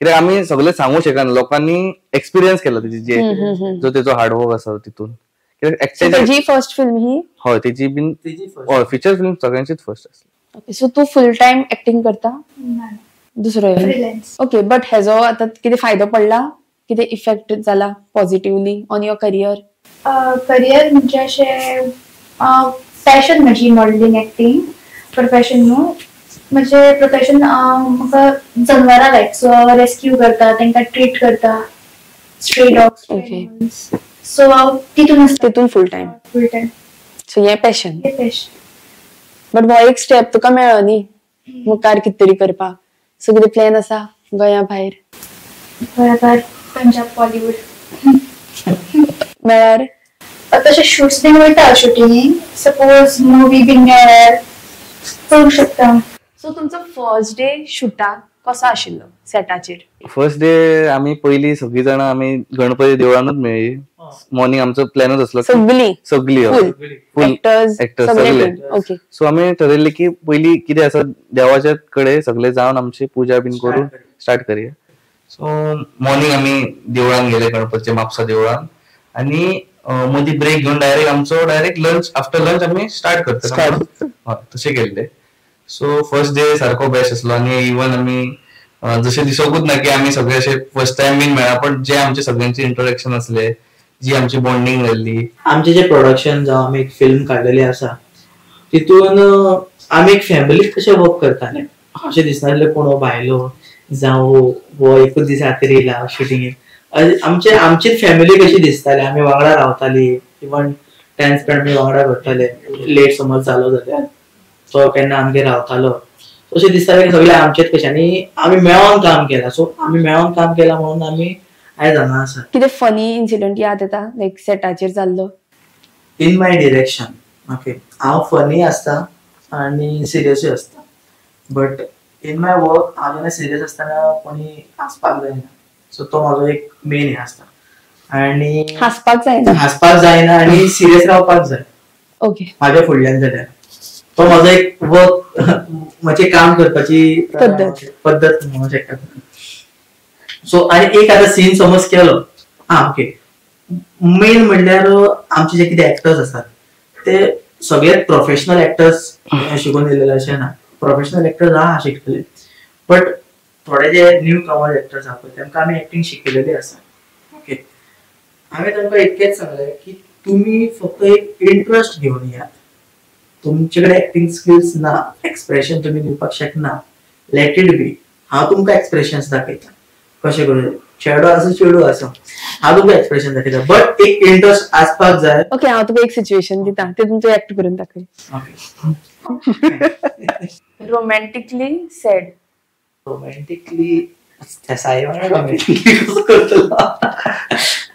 कित्याक आमी सगळे सांगू शकना, लोकांनी एक्सपिरियन्स केला तेजी जे जो तेजो हार्डवर्क आसा तितून. तेजी फर्स्ट फिल्म ही? हय, तेजी बीन फिचर फिल्म सगळ्यांचीच फर्स्ट आसली. सो तू फुल टाइम एक्टिंग करता? दुसरो ओके, बट हेजो आता कितें फायदो पडला, कितें इफेक्ट जाला positively on your career? Career म्हणजे अशें पॅशन म्हजी मॉडलिंग एक्टिंग, प्रोफेशन न्हू. म्हणजे प्रोफेशन म्हाका जनवरां लायक, सो हांव रेस्क्यू करता, तांकां ट्रीट करता, स्ट्रे डॉग्स. सो हांव तितून तितून फुल टायम. फुल टायम. सो हें पॅशन. हें पॅशन. बट हो एक स्टेप तुका मेळ्ळो न्ही मुखार कितें तरी करपाक. सो कितें प्लॅन आसा गोंया भायर? गोंया भायर पंजाब बॉलिवूड मेळ्ळ्यार? तशें शूट्स बीन वयता, शुटिंगेक सपोज मुवी बीन मेळ्ळ्यार करूंक शकता. सो तुमचो फर्स्ट डे शुटाक कसो आशिल्लो सेटाचेर? फर्स्ट डे आमी पयली सगळीं जाणां आमी गणपती देवळानूच मेळ्ळी. मॉर्निंग आमचो प्लॅनूच आसलो सगळी सगळी फुल एक्टर्स सगळे. सो आमी ठरयल्ले की पयली कितें आसा देवाच्या कडेन सगळे जावन आमची पुजा बीन करून स्टार्ट करया. सो मॉर्निंग आमी देवळान गेले, गणपतीच्या म्हापसा देवळान, आनी मदीं ब्रेक घेवन डायरेक्ट आमचो डायरेक्ट लंच, आफ्टर लंच आमी स्टार्ट करता तशें केल्ले. सो फर्स्ट डे सारको बेस्ट आसलो. आनी इवन आमी जशें दिसोकूच ना की आमी सगळे अशे फर्स्ट टायम बीन मेळ्ळा, पण जे आमचे सगळ्यांचे इंटरेक्शन आसले, जी आमची बॉन्डिंग जाल्ली. आमचे जे प्रोडक्शन जावं आमी एक फिल्म काडलेली आसा तितून आमी एक फॅमिलीक कशें वर्क करताले, अशें दिसनासलें कोण हो भायलो जावं हो एकूच दीस खातीर येयला शुटिंगेक. आमचे आमचीच फॅमिली कशी दिसताली, आमी वांगडा रावताली, इवन टायम स्पेंड आमी वांगडा करताले. लेट समज जालो जाल्यार तो केन्ना आमगेर रावतालो, अशें दिसतालें की सगळें आमचेच कशें. आनी आमी मेळोन काम केलां, सो आमी मेळोन काम केलां म्हणून आमी आयज हांगा आसा. कितें फनी इन्सिडंट याद येता लायक सेटाचेर जाल्लो? इन my direction okay, हांव फनी आसता आनी सिरियसूय आसता, बट इन my work हांव जेन्ना सिरियस आसतना कोणी हांसपाक जायना. सो तो म्हाजो एक मेन हें आसता. आनी हांसपाक जायना, हांसपाक जायना आनी सिरियस रावपाक जाय. ओके, म्हाज्या फुडल्यान जाल्यार तो म्हाजो एक वर्क, म्हजें काम करपाची पद्दत म्हणूंक शकता. सो आनी एक आतां सीन समज केलो, आं ओके, मेन म्हणल्यार आमचे जे कितें एक्टर्स आसात ते सगळे प्रोफेशनल एक्टर्स शिकून येयलेले अशें ना. प्रोफेशनल एक्टर्स आहा शिकतले, बट थोडे जे न्यू कमर एक्टर्स आहा पळय तेमकां आमी एक्टींग शिकयलेली आसा. ओके, हांवें तांकां इतकेंच सांगलें की तुमी फक्त एक इंट्रस्ट घेवन येयात, तुमचे कडेन एक्टींग स्किल्स ना, एक्सप्रेशन तुमी दिवपाक शकना, let it be. हांव तुमकां एक्सप्रेशन्स दाखयता कशें करून, चेडो आसूं चेडू आसूं, हांव तुमकां एक्सप्रेशन दाखयता, बट एक इंट्रस्ट आसपाक जाय. ओके, हांव तुका एक सिच्युएशन दिता, तेतून तूं एक्ट करून दाखय. रोमॅन्टिकली सॅड. रोमॅन्टिकली रोमॅन्टिकली कसो करतलो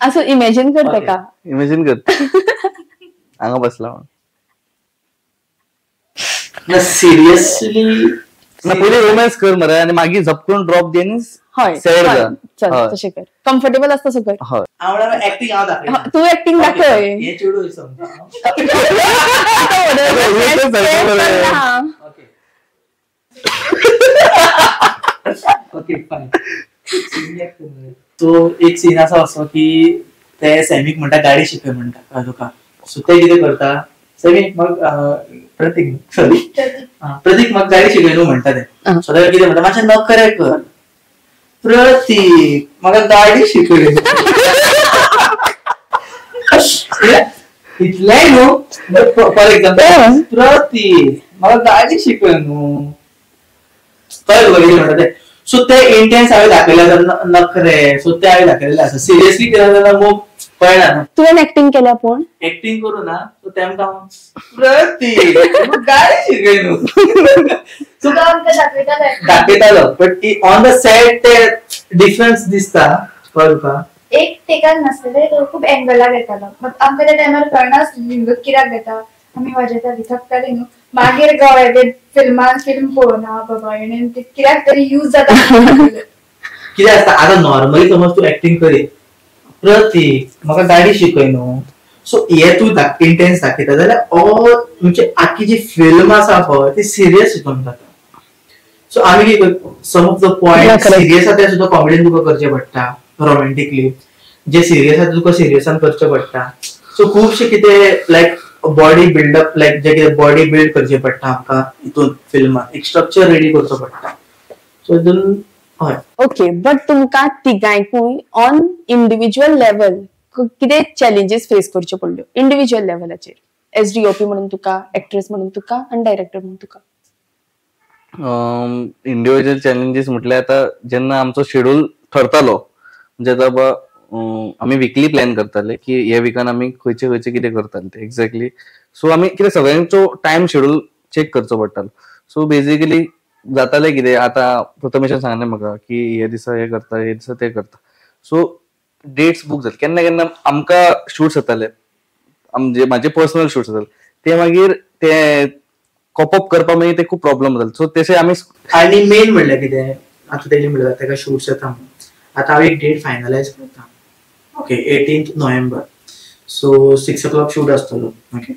असं इमॅजिन कर तेका. इमॅजिन कर, हांगा बसला ना सिरियसली ना, पयलीं रोमॅन्स कर मरे आनी मागीर झपकून ड्रॉप दी आनी हय सॅड जा. चल तशें कर, कम्फर्टेबल आसता तसो कर. हय, हांव एक्टिंग हांव दाखयता, तूं एक्टिंग दाखय. हे चेडू समजा. Okay fine. तो एक सीन आसा असो की ते सॅमीक म्हणटा गाडी शिकय म्हणटा तुका. सो ते कितें करता, सॅमी मग प्रतीक, सॉरी प्रतीक म्हाका गाडी शिकय न्हू म्हणटा ते. सो ते कितें म्हणटा, मातशें नखरे कर प्रतीक, म्हाका गाडी शिकय. इतलेंय न्हू, फॉर एक्झाम्पल प्रतीक म्हाका गाडी शिकय न्हू, कळ्ळें तुका कितें म्हणटा ते. सो ते इंटेन्स हांवें दाखयले आसा, नखरे, सो ते हांवें दाखयलेले आसा. सिरियसली केलें जाल्यार मोग कळना न्हू. तुवें एक्टिंग केल्या? पूण एक्टिंग करूं ना, सो तेमकां प्रतीक गाडी शिकय न्हू दाखयतालो, बट ऑन the set ते डिफरन्स दिसता, कळ्ळें तुका. एक टेकाक नासलेले, तो खूब एंगलाक येतालो, आमकां त्या टायमार कळनासलें कित्याक घेता, आमी वाजयताली थकताली न्हू. मागीर कळ्ळें फिल्मान फिल्म पळोवना बाबा हेणें ते कित्याक तरी यूज जाता. कितें आसता आतां नॉर्मली समज तूं एक्टिंग करीत, प्रतीक म्हाका गाडी शिकय न्हू, सो हे तूं इंटेन्स दाखयता जाल्यार ऑल तुमची आखी जी फिल्म आसा पळय ती सिरियस हितून जाता. सो आमी कितें some of the point serious आसा ते सुद्दां कॉमेडीन तुका करचे पडटा, रोमॅन्टिकली जे सिरियस आसा तुका सिरियसान करचे पडटा. सो खुबशे कितें लायक बॉडी बिल्डअप, लायक जे कितें बॉडी बिल्ड करचे पडटा आमकां हितून फिल्मान, एक स्ट्रक्चर रेडी करचो पडटा. सो हितून हय. ओके, बट तुमकां तिगांयकूय ऑन इंडिव्हिज्युअल लेवल कितें चॅलेंजीस फेस करच्यो पडल्यो इंडिव्हिज्युअल लेवलाचेर? एस डी ओ पी म्हणून तुका, एक्ट्रेस म्हणून तुका आनी डायरेक्टर म्हणून तुका. इंडिव्हिज्युअल चॅलेंजीस म्हटल्यार आतां जेन्ना आमचो शेड्यूल ठरतालो, म्हणजे आतां आमी विकली प्लॅन करताले की हे विकान आमी खंयचे खंयचे कितें करताले ते एक्झॅक्टली. सो आमी कितें सगळ्यांचो टायम शेड्यूल चॅक करचो पडटालो. सो बेजिकली जाताले कितें, आतां प्रथमेशान सांगलें म्हाका की हे दिसा हे करता, हे दिसा ते करता. सो डेट्स बूक जाले. केन्ना केन्ना आमकां शूट्स जाताले, म्हणजे म्हाजे पर्सनल शूट्स जाताले, ते मागीर ते कॉप अप करपाक मागीर ते खूब प्रॉब्लम जाले. सो तशें आमी आनी मेन म्हणल्यार कितें, आतां तेणी म्हणल्यार ताका शूट्स येता म्हणून आतां हांव एक डेट फायनलायज करता. Okay, 18th November, so 6 o'clock shoot आसतलो. ओके,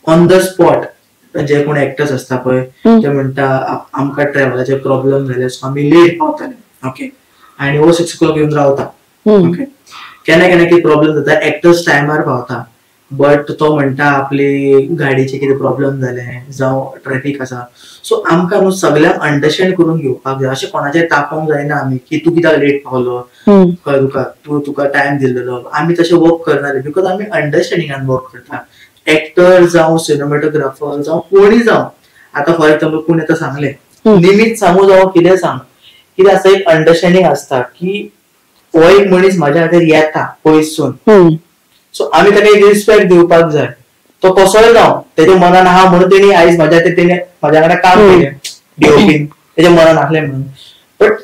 ऑन the spot जे कोण एक्टर्स आसता पळय ते म्हणटा आमकां ट्रॅव्हलाचे प्रॉब्लम जाले, सो आमी लेट पावतले. ओके, आनी हो 6 o'clock येवन रावता. ओके, केन्ना केन्ना कितें प्रॉब्लम जाता, एक्टर्स टायमार पावता बट तो म्हणटा आपली गाडीचे कितें प्रॉब्लम जाले जावं ट्रॅफिक आसा. सो आमकां न्हू सगळ्यांक अंडरस्टँड करून घेवपाक जाय, अशें कोणाचेर तापोवंक जायना आमी की तूं कित्याक लेट पावलो, तुका तूं तुका टायम दिल्लो. आमी तशें वर्क करनाले because आमी अंडरस्टँडिंगान वर्क करता. एक्टर जावं, सिनेमॅटोग्राफर जावं, कोणी जावं, आतां फॉर एक्झाम्पल कोण आतां सांगलें निमीत सांगू जावं कितें सांगू, कितें आसता एक अंडरस्टँडींग आसता की हो एक मनीस म्हाज्या खातीर येता पयसून, सो आमी ताका एक रिस्पेक्ट दिवपाक जाय. तो कसोय जावं तेच्या मनान आहा म्हणून तेणी आयज म्हाज्या खातीर तेणे म्हाज्या वांगडा काम केलें डीओपीन, तेच्या मनान आसलें म्हणून. बट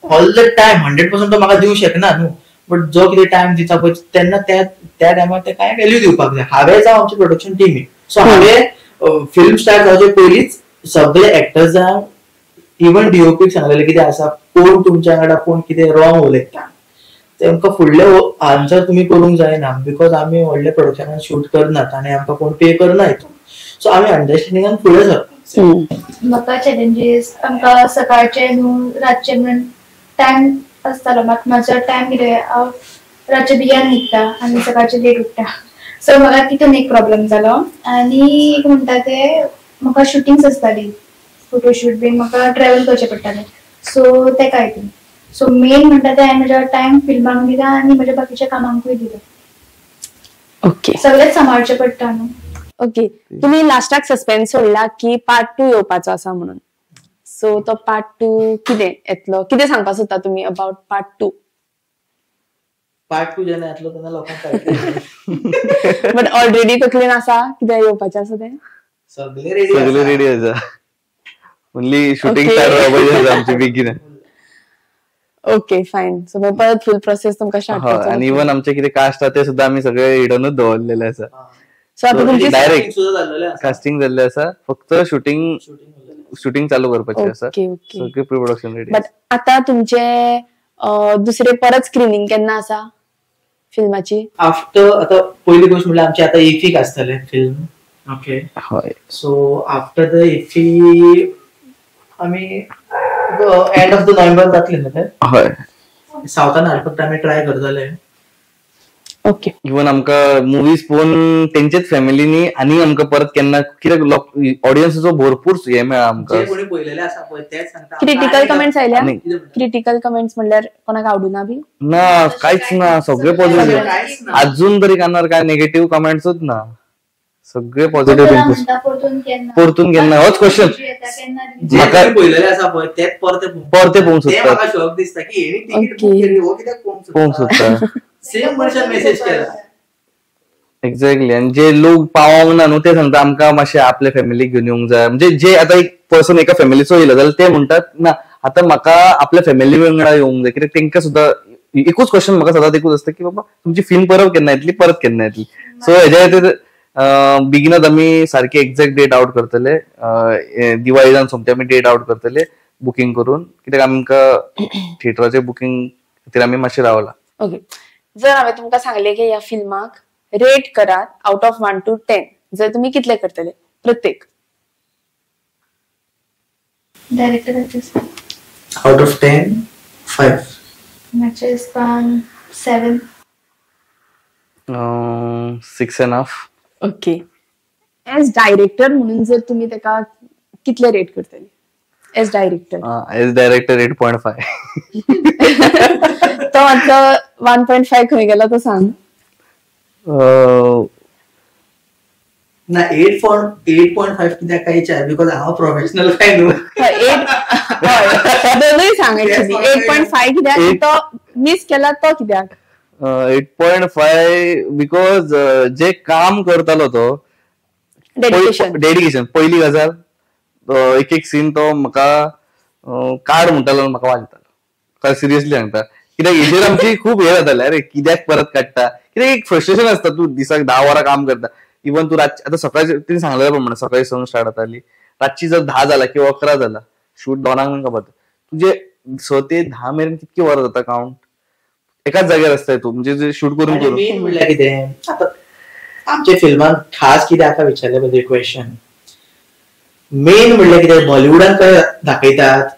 ऑल the time 100% तो म्हाका दिवंक शकना न्हू, बट जो कितें टायम दिता पळय तेन्ना त्या त्या टायमार तेका हांवें व्हॅल्यू दिवपाक जाय. हांवें जावं आमची प्रोडक्शन टिमी, सो हांवें फिल्म स्टार्ट जावचे पयलींच सगळे एक्टर्सांक इवन डीओपीक सांगलेलें कितें आसा, कोण तुमच्या वांगडा कोण कितें रॉंग उलयता तेमकां फुडले आन्सर तुमी करूंक जायना, because आमी व्हडले प्रोडक्शनान शूट करनात आनी आमकां कोण पे करना हितून. सो आमी अंडरस्टँडिंगान फुडें सरपाक जाय. म्हाका चॅलेंजीस आमकां सकाळचे न्हू रातचे म्हणून टायम आसतालो, मात म्हाजो टायम कितें हांव रातचे बेगीन न्हिदता आनी सकाळचे लेट उठ्ठा, सो म्हाका तितून एक प्रॉब्लम जालो. आनी एक म्हणटा ते म्हाका शुटिंग्स आसताली, फोटोशूट बीन म्हाका ट्रॅवल करचें पडटालें, सो तेका हितून. सो मेन म्हणटा ते हांवें म्हज्या टायम फिल्मांक दिला आनी म्हज्या बाकीच्या कामांकूय दिला. ओके, सगळेच सांबाळचें पडटा न्हू. ओके, तुमी लास्टाक सस्पेन्स सोडला की पार्ट 2 येवपाचो आसा म्हणून, सो तो पार्ट 2 कितें येतलो, कितें सांगपाक सोदता तुमी अबाउट पार्ट 2? पार्ट 2 जेन्ना येतलो तेन्ना लोकांक कळटलें. बट ऑलरेडी तकलेन आसा कितें येवपाचें आसा तें? सगळे रेडी, सगळे रेडी आसा, ओन्ली शूटिंग स्टार्ट जावपाचें आसा आमची बेगीन. ओके फायन, सो मागीर परत फूल प्रोसेस तुमकां स्टार्ट करचो. आनी इवन आमचे कितें कास्ट आसा ते सुद्दां आमी सगळे हिडनूच दवरलेले आसा. सो आतां तुमची डायरेक्ट कास्टिंग जाल्लें आसा, फक्त शूटिंग शूटिंग चालू करपाचें आसा. सगळे प्री प्रोडक्शन रेडी. बट आतां तुमचे दुसरे परत स्क्रिनींग केन्ना आसा फिल्माची? आफ्टर आतां पयली गोश्ट म्हणल्यार आमची आतां इफीक आसतलें फिल्म. ओके, हय. सो आफ्टर the IFFI आमी एंड ऑफ the November जातले न्हू ते? हय, सावथान हाडपाक आमी ट्राय करतले. ओके, इवन आमकां मुवीज पळोवन तेंचेच फॅमिलीनी आनी आमकां परत केन्ना कित्याक ऑडियन्साचो भरपूर हे मेळ्ळा आमकां. कोणी पळयलेले आसा पळय तेच सांगता. क्रिटिकल कमेंट्स आयल्या? क्रिटिकल कमेंट्स म्हणल्यार कोणाक आवडूना बी ना, कांयच ना, सगळे पॉझिटिव्ह. अजून तरी कानार काय नेगेटिव्ह कमेंट्सूच ना, सगळे पॉझिटिव्ह. परतून केन्ना होच क्वेश्चन पळयलेले आसा पळय तेच परते परते पळोवंक सोदता. म्हाका शॉक दिसता की हेणी तिकीट बूक केली, हो कित्याक पळोवंक सोदता. सेम मनशान मेसेज केला. एक्झॅक्टली. आनी जे लोक पावोंक ना न्हू ते सांगता आमकां मातशें आपल्या फॅमिलीक घेवन येवंक जाय. म्हणजे जे आतां एक पर्सन एका फॅमिलीचो येयलो जाल्यार ते म्हणटात ना आतां म्हाका आपल्या फॅमिली वांगडा येवंक जाय, कित्याक तेंकां सुद्दां एकूच क्वेश्चन म्हाका सदांच एकूच आसता की बाबा तुमची फिल्म परत केन्ना येतली, परत केन्ना येतली. सो हेज्या खातीर बेगिनच आमी सारकी एक्झॅक्ट डेट आवट करतले. दिवाळी जावन सोमते आमी डेट आवट करतले बुकींग करून, कित्याक आमकां थिएटराचे बुकींग खातीर आमी मातशें रावला. ओके, जर हांवें तुमकां सांगलें की ह्या फिल्माक रेट करात आउट ऑफ 1 to 10, जर तुमी कितले करतले? Pratik. Director out of 10 5. म्हाजे हिसपान 7. 6.5. ओके, एज डायरेक्टर म्हणून जर तुम्ही तेका कितले रेट करतले? As director, as director 8.5. तो मातसो 1.5 खंय गेलो तो सांग. ना 8.5 कित्याक काय विचार, because हांव प्रोफेशनल काय न्हू. दोनूय सांग एक्चुअली. 8.5 कित्याक, तो मिस केला तो कित्याक? 8.5 because जे काम करतालो तो डेडिकेशन, डेडिकेशन पयली गजाल. एक एक सीन तो म्हाका काड म्हणटालो, म्हाका वाजतालो. सिरियसली सांगता, कित्याक हेजेर आमची खूब हे जाताले, अरे कित्याक परत काडटा, कित्याक एक फ्रस्ट्रेशन आसता. तूं दिसाक 10 वरां काम करता, इवन तूं रातची, आतां सकाळी तिणें सांगलेल्या प्रमाणे सकाळी 6 स्टार्ट जाताली, रातची जर 10 जाला किंवा 11 जाला शूट 2 खबर, तुजे 6 ते 10 मेरेन कितकी वरां जाता काउंट एकाच जाग्यार आसता तूं, म्हणजे शूट करून करून. मेन म्हणल्यार कितें, आतां आमच्या फिल्मान खास कितें आसा विचारलें पळय क्वेश्चन, मेन म्हणल्यार कितें बॉलिवूडान खंय दाखयतात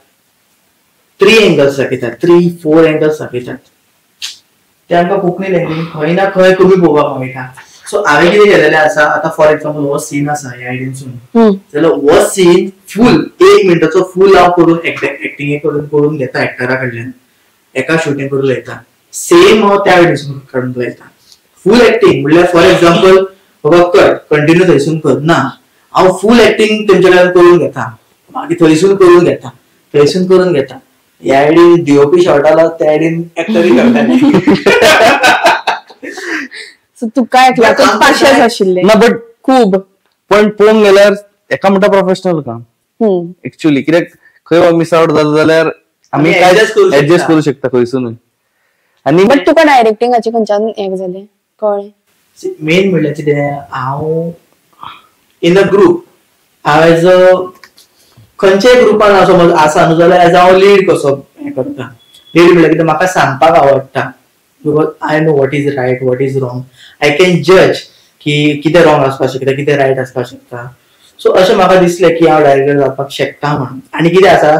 3 एंगल्स दाखयतात, 3-4 एंगल्स दाखयतात, ते आमकां कोंकणी लँग्वेज खंय ना खंय कमी पळोवपाक मेळटा. सो हांवें कितें केलेलें आसा, आतां फॉर एक्झाम्पल हो सीन आसा ह्या आयडीनसून, जाल्यार हो सीन फूल 1 मिनटाचो फूल हांव करून एक्टिंग करून घेता एक्टरा कडल्यान, एका शुटींग करून लायता, सेम हांव त्या आयडीनसून काडून लायता. फूल एक्टिंग म्हणल्यार फॉर एक्झाम्पल बाबा कर कंटिन्यू थंयसून कर ना, हांव फूल एक्टिंग तेमच्या कडल्यान करून घेता, मागीर थंयसून करून घेता, थंयसून करून घेता. ह्या आयडीन डीओपी शॉर्ट आलो, त्या आयडीन एक्टरूय करता. सो तुका एकल्याकूच पाशेंस आशिल्लें ना, बट खूब. पण पळोवंक गेल्यार एका म्हणटा प्रोफेशनल काम एक्चुअली, कित्याक खंय मिस आवट जालो जाल्यार आमी एडजस्ट करूं शकता खंयसूनय. आनी बट तुका डायरेक्टिंगाचे खंयच्यान हें जालें कळ्ळें? मेन म्हणल्यार कितें, हांव इन अ ग्रूप, हांव एज अ खंयच्याय ग्रुपान समज आसा न्हू जाल्यार एज हांव लीड कसो हें करता. लीड म्हणल्यार कितें, म्हाका सांगपाक आवडटा, because I know what is right, what is wrong. I can जज की कितें रॉंग आसपाक शकता, कितें रायट आसपाक शकता. सो अशें म्हाका दिसलें की हांव डायरेक्टर जावपाक शकता म्हणून. आनी कितें आसा,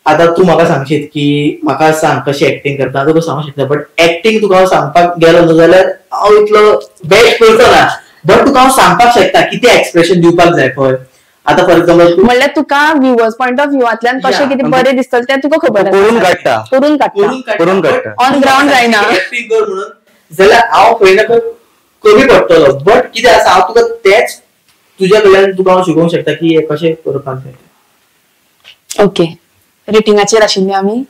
आतां तूं म्हाका सांगशीत की म्हाका सांग कशी एक्टिंग करता, तुका सांगूंक शकता, बट एक्टिंग तुका हांव सांगपाक गेलो न्हू जाल्यार हांव इतलो बेस्ट करचो ना, बट तुका हांव सांगपाक शकता कितें एक्सप्रेशन दिवपाक जाय पळय. आतां फॉर एक्झाम्पल म्हणल्यार तुका व्ह्युअर्स पॉयंट ऑफ व्ह्यूआंतल्यान कशें कितें बरें दिसतलें तें तुका खबर आसा, करून काडटा, करून काडटा, करून काडटा, ऑन ग्रावंड जायना एक्टिंग कर म्हणून जाल्यार हांव खंय ना खंय कमी पडटलो. बट कितें आसा, हांव तुका तेच तुज्या कडल्यान तुका हांव शिकोवंक शकता की हें कशें करपाक जाय. ओके, रेटिंगाचेर आशिल्ले आमी.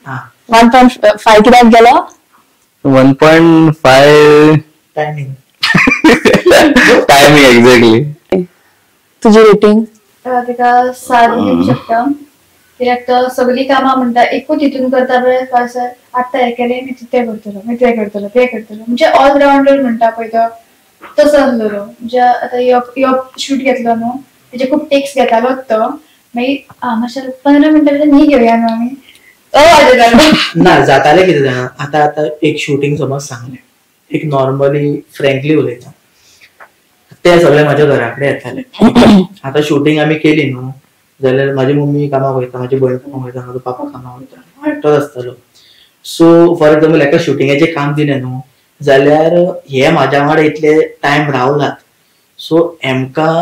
1.5 कित्याक गेलो? 1.5 टायमींग, टायमींग एक्झॅक्टली. तुजी रेटिंग? तेका 7 दिवंक शकता, कित्याक तो सगळीं कामां म्हणटा एकूच हितून करता पळय, सर आतां हें केलें मागीर तें करतलो, मागीर तें करतलो, तें करतलो, म्हणजे ऑलरावंडर म्हणटा पळय तो तसो आसलेलो. म्हणजे आतां यो शूट घेतलो न्हू, तेजे खूब टेक्स घेतालोच तो, मागीर मातशें 15 मिनटां भितर न्ही घेवया न्हू आमी, वाजयतालो ना जातालें कितें जाणा. आतां आतां एक शुटींग समज सांगलें, एक नॉर्मली फ्रेंकली उलयता, ते सगळे म्हाज्या घरा कडेन येताले. आतां शुटींग आमी केली न्हू जाल्यार म्हाजी मम्मी कामाक वयता, म्हाजी भयण कामाक वयता, म्हाजो पापा कामाक वयता, हांव एकटोच आसतालो. सो फॉर एक्झाम्पल एका शुटिंगाचें काम दिलें न्हू जाल्यार हे म्हाज्या वांगडा इतले टायम रावलात, सो हेमकां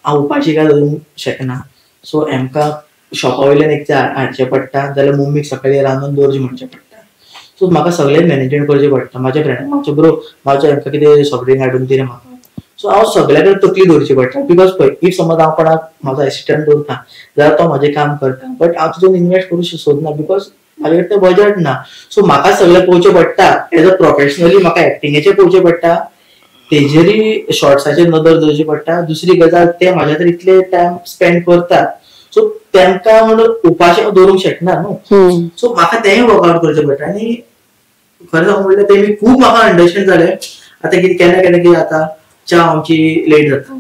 हांव उपाशी काय दवरूंक शकना. सो हेमकां शॉपा वयल्यान एक हाडचें पडटा, जाल्यार मम्मीक सकाळीं रांदून दवरचें म्हणचें पडटा. सो म्हाका सगळें मॅनेजमेंट करचें पडटा. म्हाज्या फ्रेंडाक म्हाजो ब्रो म्हाजो हेमकां कितें सॉफ्ट ड्रिंक हाडून दिलें म्हाका, सो हांव सगळ्या कडेन तकली दवरची पडटा. Because पळय if समज हांव कोणाक म्हाजो एसिस्टंट दवरता जाल्यार तो म्हाजें काम करता, बट हांव तितून इनवेस्ट करूं सोदना because म्हाजे कडेन तें बजट ना. सो म्हाका सगळें पळोवचें पडटा एज अ प्रोफेशनली, म्हाका एक्टिंगेचें पळोवचें पडटा, तेजेरय शॉर्ट्साचेर नदर दवरची पडटा. दुसरी गजाल ते म्हाज्या खातीर इतले टायम स्पेंड करतात, सो तेमकां म्हणून उपाशी हांव दवरूंक शकना न्हू. सो म्हाका तेंय वर्कआउट करचें पडटा. आनी खरें सांगू म्हणल्यार तेमी खूब म्हाका अंडरस्टँड जालें. आतां कितें केन्ना केन्ना कितें जाता, च्या आमची लेट जाता,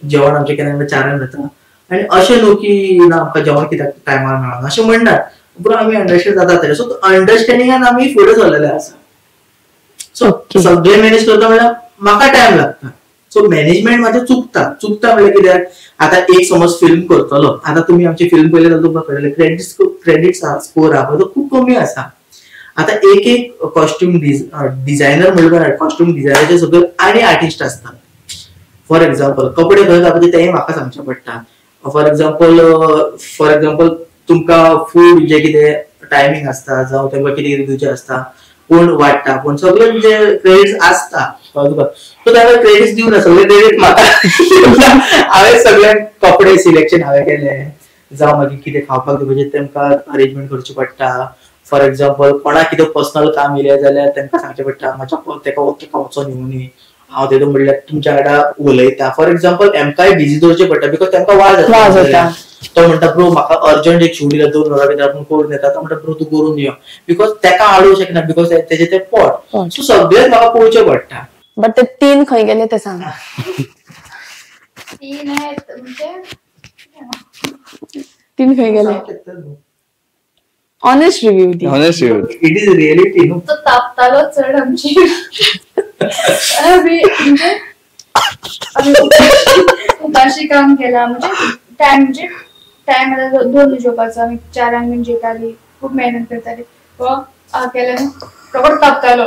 जेवण आमचें केन्ना केन्ना 4 जाता, आनी अशें न्हू की ना आमकां जेवण कित्याक टायमार मेळना अशें म्हणनात, पूण आमी अंडरस्टँड जाता तें. सो अंडरस्टँडिंगान आमी फुडें सरलेले आसा. सो सगळें मॅनेज करता म्हणल्यार म्हाका टायम लागता. सो सो मॅनेजमेंट माझें चुकता. चुकता म्हणल्यार कित्याक, आतां एक समज फिल्म करतलो, आतां तुमी आमची फिल्म पळयली जाल्यार तुमकां कळटलें क्रेडिट्स स्कोर आहा पळय तो खूब कमी आसा. आतां एक एक कॉस्ट्यूम डिझायनर म्हणल्यार कॉस्ट्यूम डिझायनरचे सगळे आनी आर्टिस्ट आसतात. फॉर एक्झाम्पल कपडे खंय घालपाचे तेंय म्हाका सांगचें पडटा. फॉर एक्झाम्पल तुमकां फूड जे कितें टायमींग आसता जावं तेमकां कितें कितें दिवचें आसता, कोण वाडटा कोण, सगळे म्हणजे क्रेडिट्स आसता तुका. सो ताका क्रेडिट्स दिवना, सगळे क्रेडिट म्हाका. हांवें सगळे कपडे सिलेक्शन हांवें केलें, जावं मागीर कितें खावपाक दिवपाचें तेमकां अरेंजमेंट करचें पडटा. फॉर एक्झाम्पल कोणाक कितें पर्सनल काम येयलें जाल्यार तेमकां सांगचें पडटा म्हाज्या तेका वचोन येवनी, हांव तेतून म्हणल्यार तुमच्या वांगडा उलयता. फॉर एक्झाम्पल एमकाय बिजी दवरचें पडटा because तेमकां वाज जाता. तो म्हणटा ब्रो म्हाका अर्जंट एक शूट दिला 2 वरां भितर आपूण करून येता. तो म्हणटा ब्रो तूं करून यो, because तेका आडोवंक शकना because तेजें तें पोट. सो सगळें म्हाका पळोवचें पडटा. बट ते 3 खंय गेले ते सांग. 3 3 खंय गेले? Honest review the. Honest review. It is reality न्हू. तो तापतालो चड आमची. आमी उपाशी काम केला म्हणजे टायम, म्हणजे टायम आतां 2 जेवपाचो, आमी 4 बीन जेताली, खूब मेहनत करताली. केलें रोकडो तापतालो.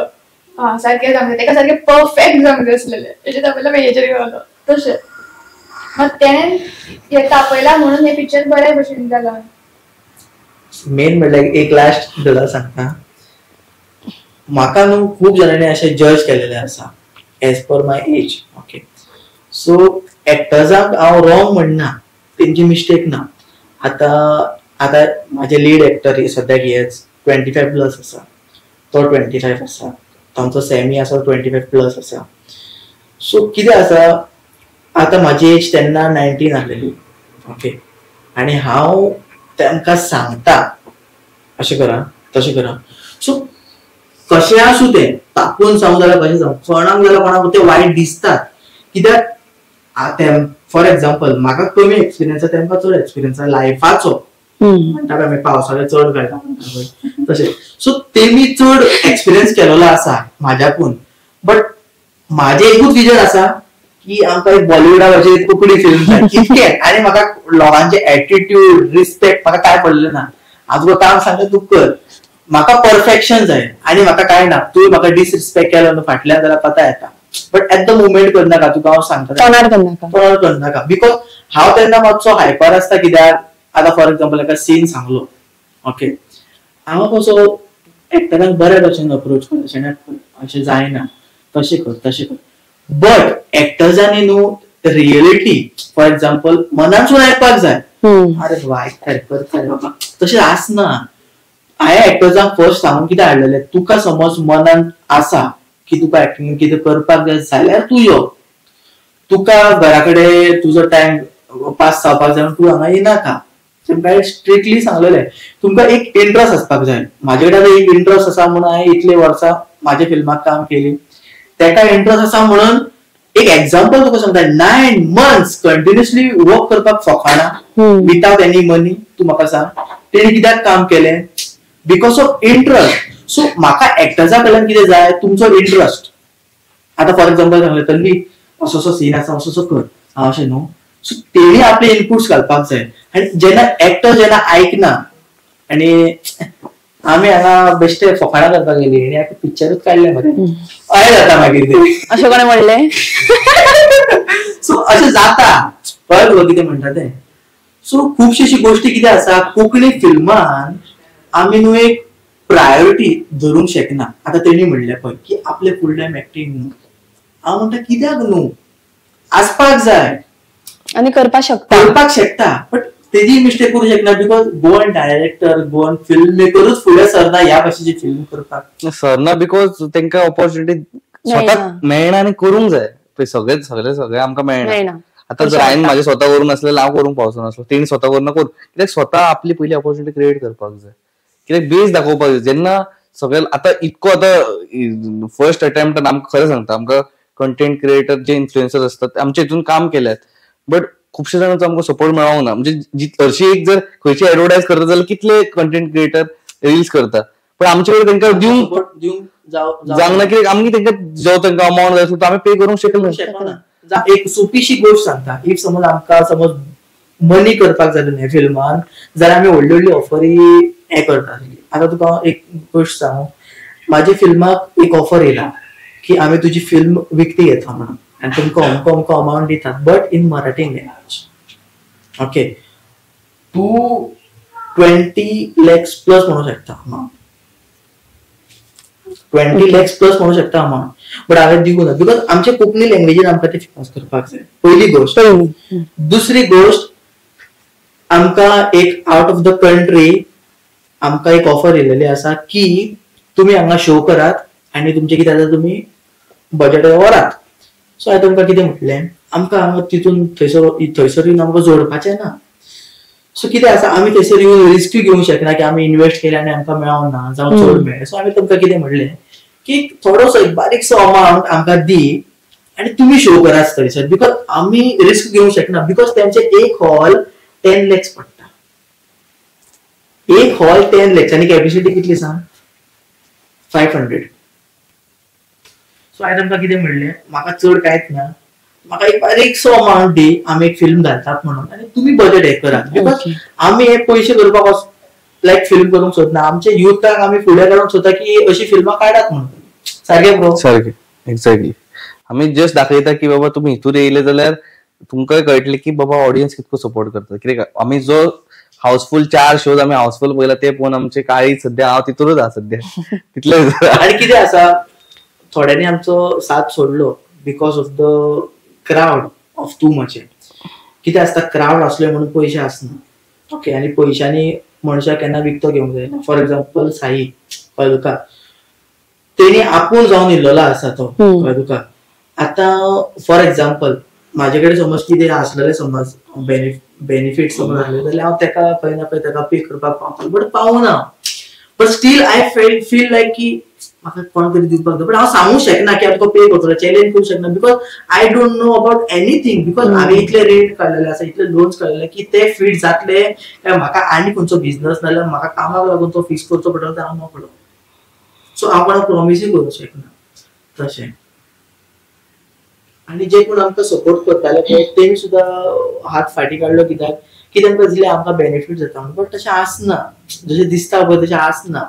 हा सारकें जावंक जाय तेका, सारकें परफेक्ट जावंक जाय आसलेलें. तेजें तापयलें मागीर हेजेर गावलो तशें. मात तेणें हें तापयलां म्हणून हें पिक्चर बऱ्या भशेन जालां. मेन म्हणल्यार एक लास्ट गजाल सांगता, म्हाका न्हू खूब जाणांनी अशें जज केलेलें आसा as per my age. Okay, so एक्टर्सांक हांव रॉंग म्हणना, तेंची मिस्टेक ना. आतां आतां म्हाजे लीड एक्टर सद्याक हेच 25 प्लस आसा, तो 25 आसा, तांचो सॅमी आसा 25 प्लस आसा. सो कितें आसा, आतां म्हाजी एज तेन्ना 19 आसलेली. ओके, आनी हांव तांकां सांगता अशें करा तशें करा. सो कशें आसूं तें तापून सांगू जाल्यार कशें सांगू, कोणाक जाल्यार कोणाक ते वायट दिसतात. कित्याक फॉर एक्झाम्पल म्हाका कमी एक्सपिरियन्स आसा, तेमकां चड एक्सपिरियन्स आसा लायफाचो. म्हणटा पळय आमी पावसाळे चड कळटा म्हणटा पळय तशें. सो तेमी चड एक्सपिरियन्स केलेलो आसा म्हाज्याकून. बट म्हाजें एकूच विजन आसा की आमकां एक बॉलिवुडा भशेन कोंकणी फिल्म जाय इतकें. आनी म्हाका लोकांचे एटिट्यूड रिस्पेक्ट म्हाका कांय पडलें ना. हांव तुका काम सांगता तूं कर, म्हाका परफेक्शन जाय आनी म्हाका कांय ना. तुवें म्हाका डिसरिस्पेक्ट केलो न्हू फाटल्यान जाल्यार पता येता, बट एट the moment करनाका. तुका हांव सांगता तोंडार करनाका, तोंडार करनाका. Because हांव तेन्ना मातसो हायपर आसता. कित्याक आतां फॉर एक्झाम्पल एका सीन सांगलो, ओके, हांव कसो एक्टराक बऱ्या भशेन अप्रोच कर, अशें अशें जायना, तशें कर तशें कर. बट एक्टर्सांनी न्हू रियलिटी फॉर एक्झाम्पल मनासून आयकपाक जाय. अरे बाबा आयकता रे करता रे बाबा, तशें आसना. हांवें एक्टर्सांक फर्स्ट सांगून कितें हाडलेलें, तुका समज मनान आसा की तुका एक्टिंग कितें करपाक जाय जाल्यार तूं यो. तुका घरा कडेन तुजो टायम पास जावपाक जाय तूं हांगा येनाका. तेमकां स्ट्रिक्टली सांगलेलें तुमकां एक इंट्रस्ट आसपाक जाय. म्हाजे कडेन आतां एक इंट्रस्ट आसा म्हणून हांवें इतले वर्सां म्हाज्या फिल्माक काम केली. तेका इंट्रस्ट आसा म्हणून एक एक्झाम्पल तुका सांगता, 9 months continuously work करपाक फकाणां विथआउट एनी मनी. तूं म्हाका सांग तेणी कित्याक काम केलें? Because of interest. सो म्हाका एक्टर्सा कडल्यान कितें जाय, तुमचो इंट्रस्ट. आतां फॉर एक्झाम्पल सांगलें तन्वी असो असो सीन आसा असो असो कर, हांव अशें न्हू. सो तेणी आपले इनपुट्स घालपाक जाय. आनी जेन्ना एक्टर जेन्ना आयकना, आनी आमी हांगा बेश्टे फकाणां करपाक गेली आनी आतां पिक्चरूच काडलें मरे, अशें जाता मागीर तें. अशें कोणें म्हणलें? सो अशें जाता, कळ्ळें तुका कितें म्हणटा तें. सो खुबशी अशी गोश्टी कितें आसा कोंकणी फिल्मान आमी न्हू एक प्रायोरिटी धरूंक शकना. आतां तेणी म्हणलें पळय की आपलें फूल टायम एक्टींग न्हू, हांव म्हणटा कित्याक न्हू, आसपाक जाय आनी करपाक शकता, करपाक शकता. बट तेजी मिस्टेक करूं शकना because Goan director, Goan film मेकरूच फुडें सरना ह्या भाशेची फिल्म करपाक सरना, because तांकां ऑपॉर्च्युनिटी स्वताक मेळना आनी करूंक जाय. पळय सगळे सगळे सगळे आमकां मेळना. आतां जर हांवें म्हाजें स्वता करूंक नासलें हांव करूंक पावचो नासलो, तेणी स्वता करूं करूं, कित्याक स्वता आपली पयली ऑपॉर्च्युनिटी क्रिएट करपाक जाय, कित्याक बेज दाखोवपाक जाय. जेन्ना सगळे आतां इतको आतां फर्स्ट अटेम्प्ट आमकां खरें सांगता, आमकां कंटेंट क्रिएटर जे इन्फ्लुएन्सर आसतात आमच्या हितून काम केल्यात, बट खुबशे जाणांचो आमकां सपोर्ट मेळोंक ना. म्हणजे हरशी एक जर खंयची एडवर्टायज करता जाल्यार कितले कंटेंट क्रिएटर रिल्स करता, पण आमचे कडेन तांकां दिवंक जावंक ना, कित्याक आमी तांकां जो तांकां अमावंट जाय आसलो तो आमी पे करूंक शकना. एक सोपीशी गोष्ट सांगता, if समज आमकां समज मनी करपाक जालें न्ही फिल्मान जाल्यार आमी व्हडली व्हडली ऑफरी हें करता. आतां तुका एक गोष्ट सांगू, माझ्या फिल्माक एक ऑफर येयला की आमी तुजी फिल्म विकती घेता म्हणून आनी तुमकां अमको अमको अमावंट दितात, but in Marathi language. Okay, तूं 20 लॅक्स प्लस म्हणू शकता अमावंट, 20 लॅक्स प्लस म्हणू शकता अमावंट, बट हांवें दिवंक ना because आमच्या कोंकणी लँग्वेजीन आमकां ते फेमस करपाक जाय, पयली गोष्ट. दुसरी गोष्ट, आमकां एक आउट ऑफ the country आमकां एक ऑफर येयलेली आसा की तुमी हांगा शो करात आनी तुमचें कितें आसा तुमी बजेट व्हरात. सो हांवें तुमकां कितें म्हटलें, आमकां हांगा तितून थंयसर येवन आमकां जोडपाचें ना. सो कितें आसा, आमी थंयसर येवन रिस्कूय घेवंक शकना की आमी इन्वेस्ट केले आनी आमकां मेळोंक ना जावं चड मेळ्ळें. सो हांवें तुमकां कितें म्हणलें की थोडोसो एक बारीकसो अमावंट आमकां दी आनी तुमी शो करात थंयसर, because आमी रिस्क घेवंक शकना. Because तेंचे एक हॉल 10 लॅक्स पडटा, एक हॉल 10 लॅक्स आनी कॅपेसिटी कितली सांग, 500. सो हांवें तुमकां कितें म्हणलें, म्हाका चड कांयच ना, म्हाका एक बारीकसो अमावंट दी, आमी एक फिल्म घालतात म्हणून आनी तुमी बजेट हें करात. Because आमी हे पयशे करपाक लायक फिल्म करूंक सोदना, आमच्या युथाक आमी फुडें काडूंक सोदता की अशी फिल्मां काडात म्हणून. सारकें ब्रो? सारकें, एक्झॅक्टली. आमी जस्ट दाखयता की बाबा तुमी हितूर येयले जाल्यार तुमकां कळटलें की बाबा ऑडियन्स कितको सपोर्ट करता. कित्याक आमी जो हाऊसफुल 4 शोज आमी हाऊसफुल पळयला ते पळोवन आमचे काळीज सद्या हांव तितूरूच आसा सद्या तितले. आनी कितें आसा, थोड्यांनी आमचो साथ सोडलो because of the crowd of too much. कितें आसता, क्रावड आसले म्हणून पयशे आसना. ओके, आनी पयशांनी मनशाक केन्ना विकतो घेवंक जायना. फॉर एग्जाम्पल साई, कळ्ळें तुका, तेणी आपूण जावन येयल्लो आसा तो, कळ्ळें तुका. आतां फॉर एग्जाम्पल म्हाजे कडेन समज कितें आसलेलें समज बेनिफीट समज आसले जाल्यार हांव तेका खंय ना खंय तेका पे करपाक पावतलो, बट पावना. But still I feel like की म्हाका कोण तरी दिवपाक जाय, बट हांव सांगूंक शकना की हांव तुका पे करतलो, चॅलेंज करूंक शकना because I don't know about anything. Because हांवें इतले रेंट काडलेले आसा, इतले लोन्स काडलेले की ते फीट जातले काय म्हाका आनी खंयचो बिजनस नाजाल्यार म्हाका कामाक लागून तो फिक्स करचो पडटलो, ते हांव मेकळो. सो हांव कोणाक प्रॉमिसूय करूंक शकना तशें. आनी जे कोण आमकां सपोर्ट करताले पळय तेमी सुद्दां हात फाटीं काडलो, कित्याक की तांकां दिसलें आमकां बेनिफीट जाता म्हणून, बट तशें आसना, जशें दिसता पळय तशें आसना,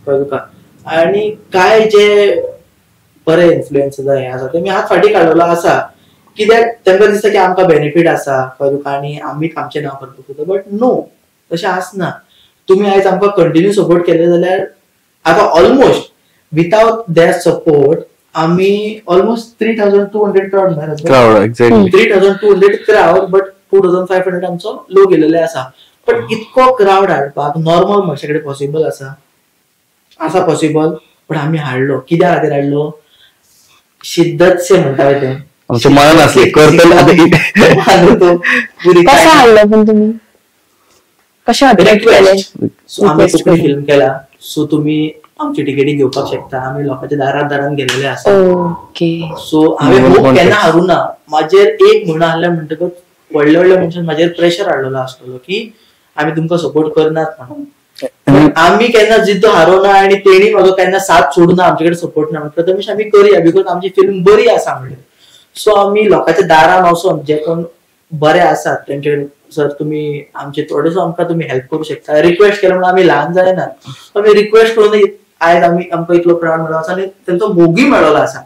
कळ्ळें तुका. आनी कांय जे बरे इन्फ्लुएन्सर हे आसा तेमी हात फाटीं काडलेलो आसा, कित्याक तांकां दिसता की आमकां बेनिफीट आसा, कळ्ळें तुका, आनी आमी आमचें नांव करपाक सोदता. बट नो, तशें आसना. तुमी आयज आमकां कंटिन्यू सपोर्ट केले जाल्यार आतां ऑलमोस्ट विथआउट there support आमी almost 3200 crowd crowd, exactly 3200 crowd, but 2500 आमचो लोक येयलेले आसा. बट इतको क्रावड हाडपाक नॉर्मल मनशा कडेन पॉसिबल आसा, आसा पॉसिबल, बट आमी हाडलो. कित्या खातीर हाडलो, शिद्दत से म्हणटा तें आमच्या मनान आसलें करतले. कसो हाडलो पण तुमी, कशें अट्रॅक्ट केलें? सो आमी कोंकणी फिल्म केला, सो तुमी आमची टिकेटी घेवपाक शकता. आमी लोकांच्या दारात दारान गेलेले आसा. ओके, सो हांवें होप केन्ना हारूं ना. म्हाजेर एक म्हयनो आहले म्हणटकच व्हडल्या व्हडल्या मनशान म्हाजेर प्रेशर हाडलेलो आसतलो की आमी तुमकां सपोर्ट करनात म्हणून. आमी केन्ना जिद्द हारोना आनी तेणी म्हाका केन्ना साथ सोडना, आमचे कडेन सपोर्ट ना. प्रथमेश आमी करया because आमची फिल्म बरी आसा म्हणलें. सो आमी लोकांच्या दारान वचोन जे कोण बरे आसात तेंचे कडेन, सर तुमी आमचे थोडेसो आमकां तुमी हेल्प करूं शकता, रिक्वेस्ट केलें म्हणून आमी ल्हान जायना, आमी रिक्वेस्ट करून आयज आमी आमकां इतलो प्रावड मेळ्ळो आसा आनी तेंचो मोगूय मेळ्ळो आसा.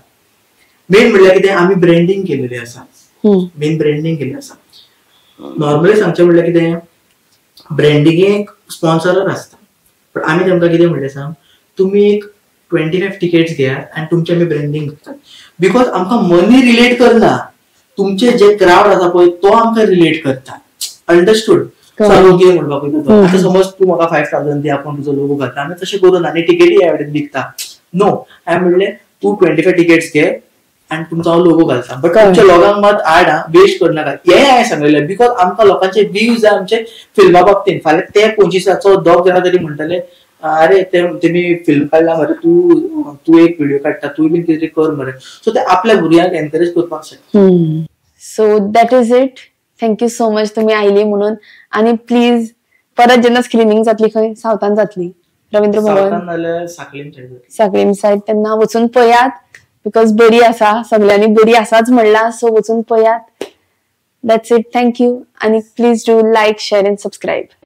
मेन म्हणल्यार कितें, आमी ब्रँडींग केलेली आसा, मेन ब्रँडींग केल्ली आसा. नॉर्मली सांगचें म्हणल्यार कितें, ब्रँडिंगेक स्पॉन्सर आसता, पण आमी तेमकां कितें म्हणलें सांग, तुमी एक 25 टिकेट्स घेयात आनी तुमचें आमी ब्रँडींग करतात. Because आमकां मनी रिलेट करना, तुमचे जे क्रावड आसा पळय तो आमकां रिलेट करता. अंडरस्टूड? लोक कितें म्हणपाक वयता, आतां समज तूं म्हाका 5000 दी, आपूण तुजो लोगो घालता, आमी तशें करूं आनी टिकेटी ह्या वटेन विकता. नो, हांवें म्हणलें तूं 25 टिकेट्स घे आनी तुमचो हांव लोगो घालता, बट तुमच्या लोकांक मात आड वेस्ट करनाका, हें हांवें सांगलेलें. Because आमकां लोकांचे व्यूज जाय आमचे फिल्मा बाबतीन. फाल्यां ते 25 दोग जाणां तरी म्हणटले, अरे तेमी फिल्म काडला मरे, तूं एक व्हिडिओ काडटा, तूं बीन कितें तरी कर मरे. सो ते आपल्या भुरग्यांक एनकरेज करपाक शकता. So that is it. Thank you so much तुमी आयली म्हणून. आनी प्लीज परत जेन्ना स्क्रिनींग जातली खंय सावथान जातली, रवींद्र भवन साकलीम सायड, साकलीम सायड, तेन्ना वचून पळयात. Because बरी आसा, सगळ्यांनी बरी आसाच म्हणला, सो वचून पळयात. That's it, thank you, आणि please do like, share and subscribe.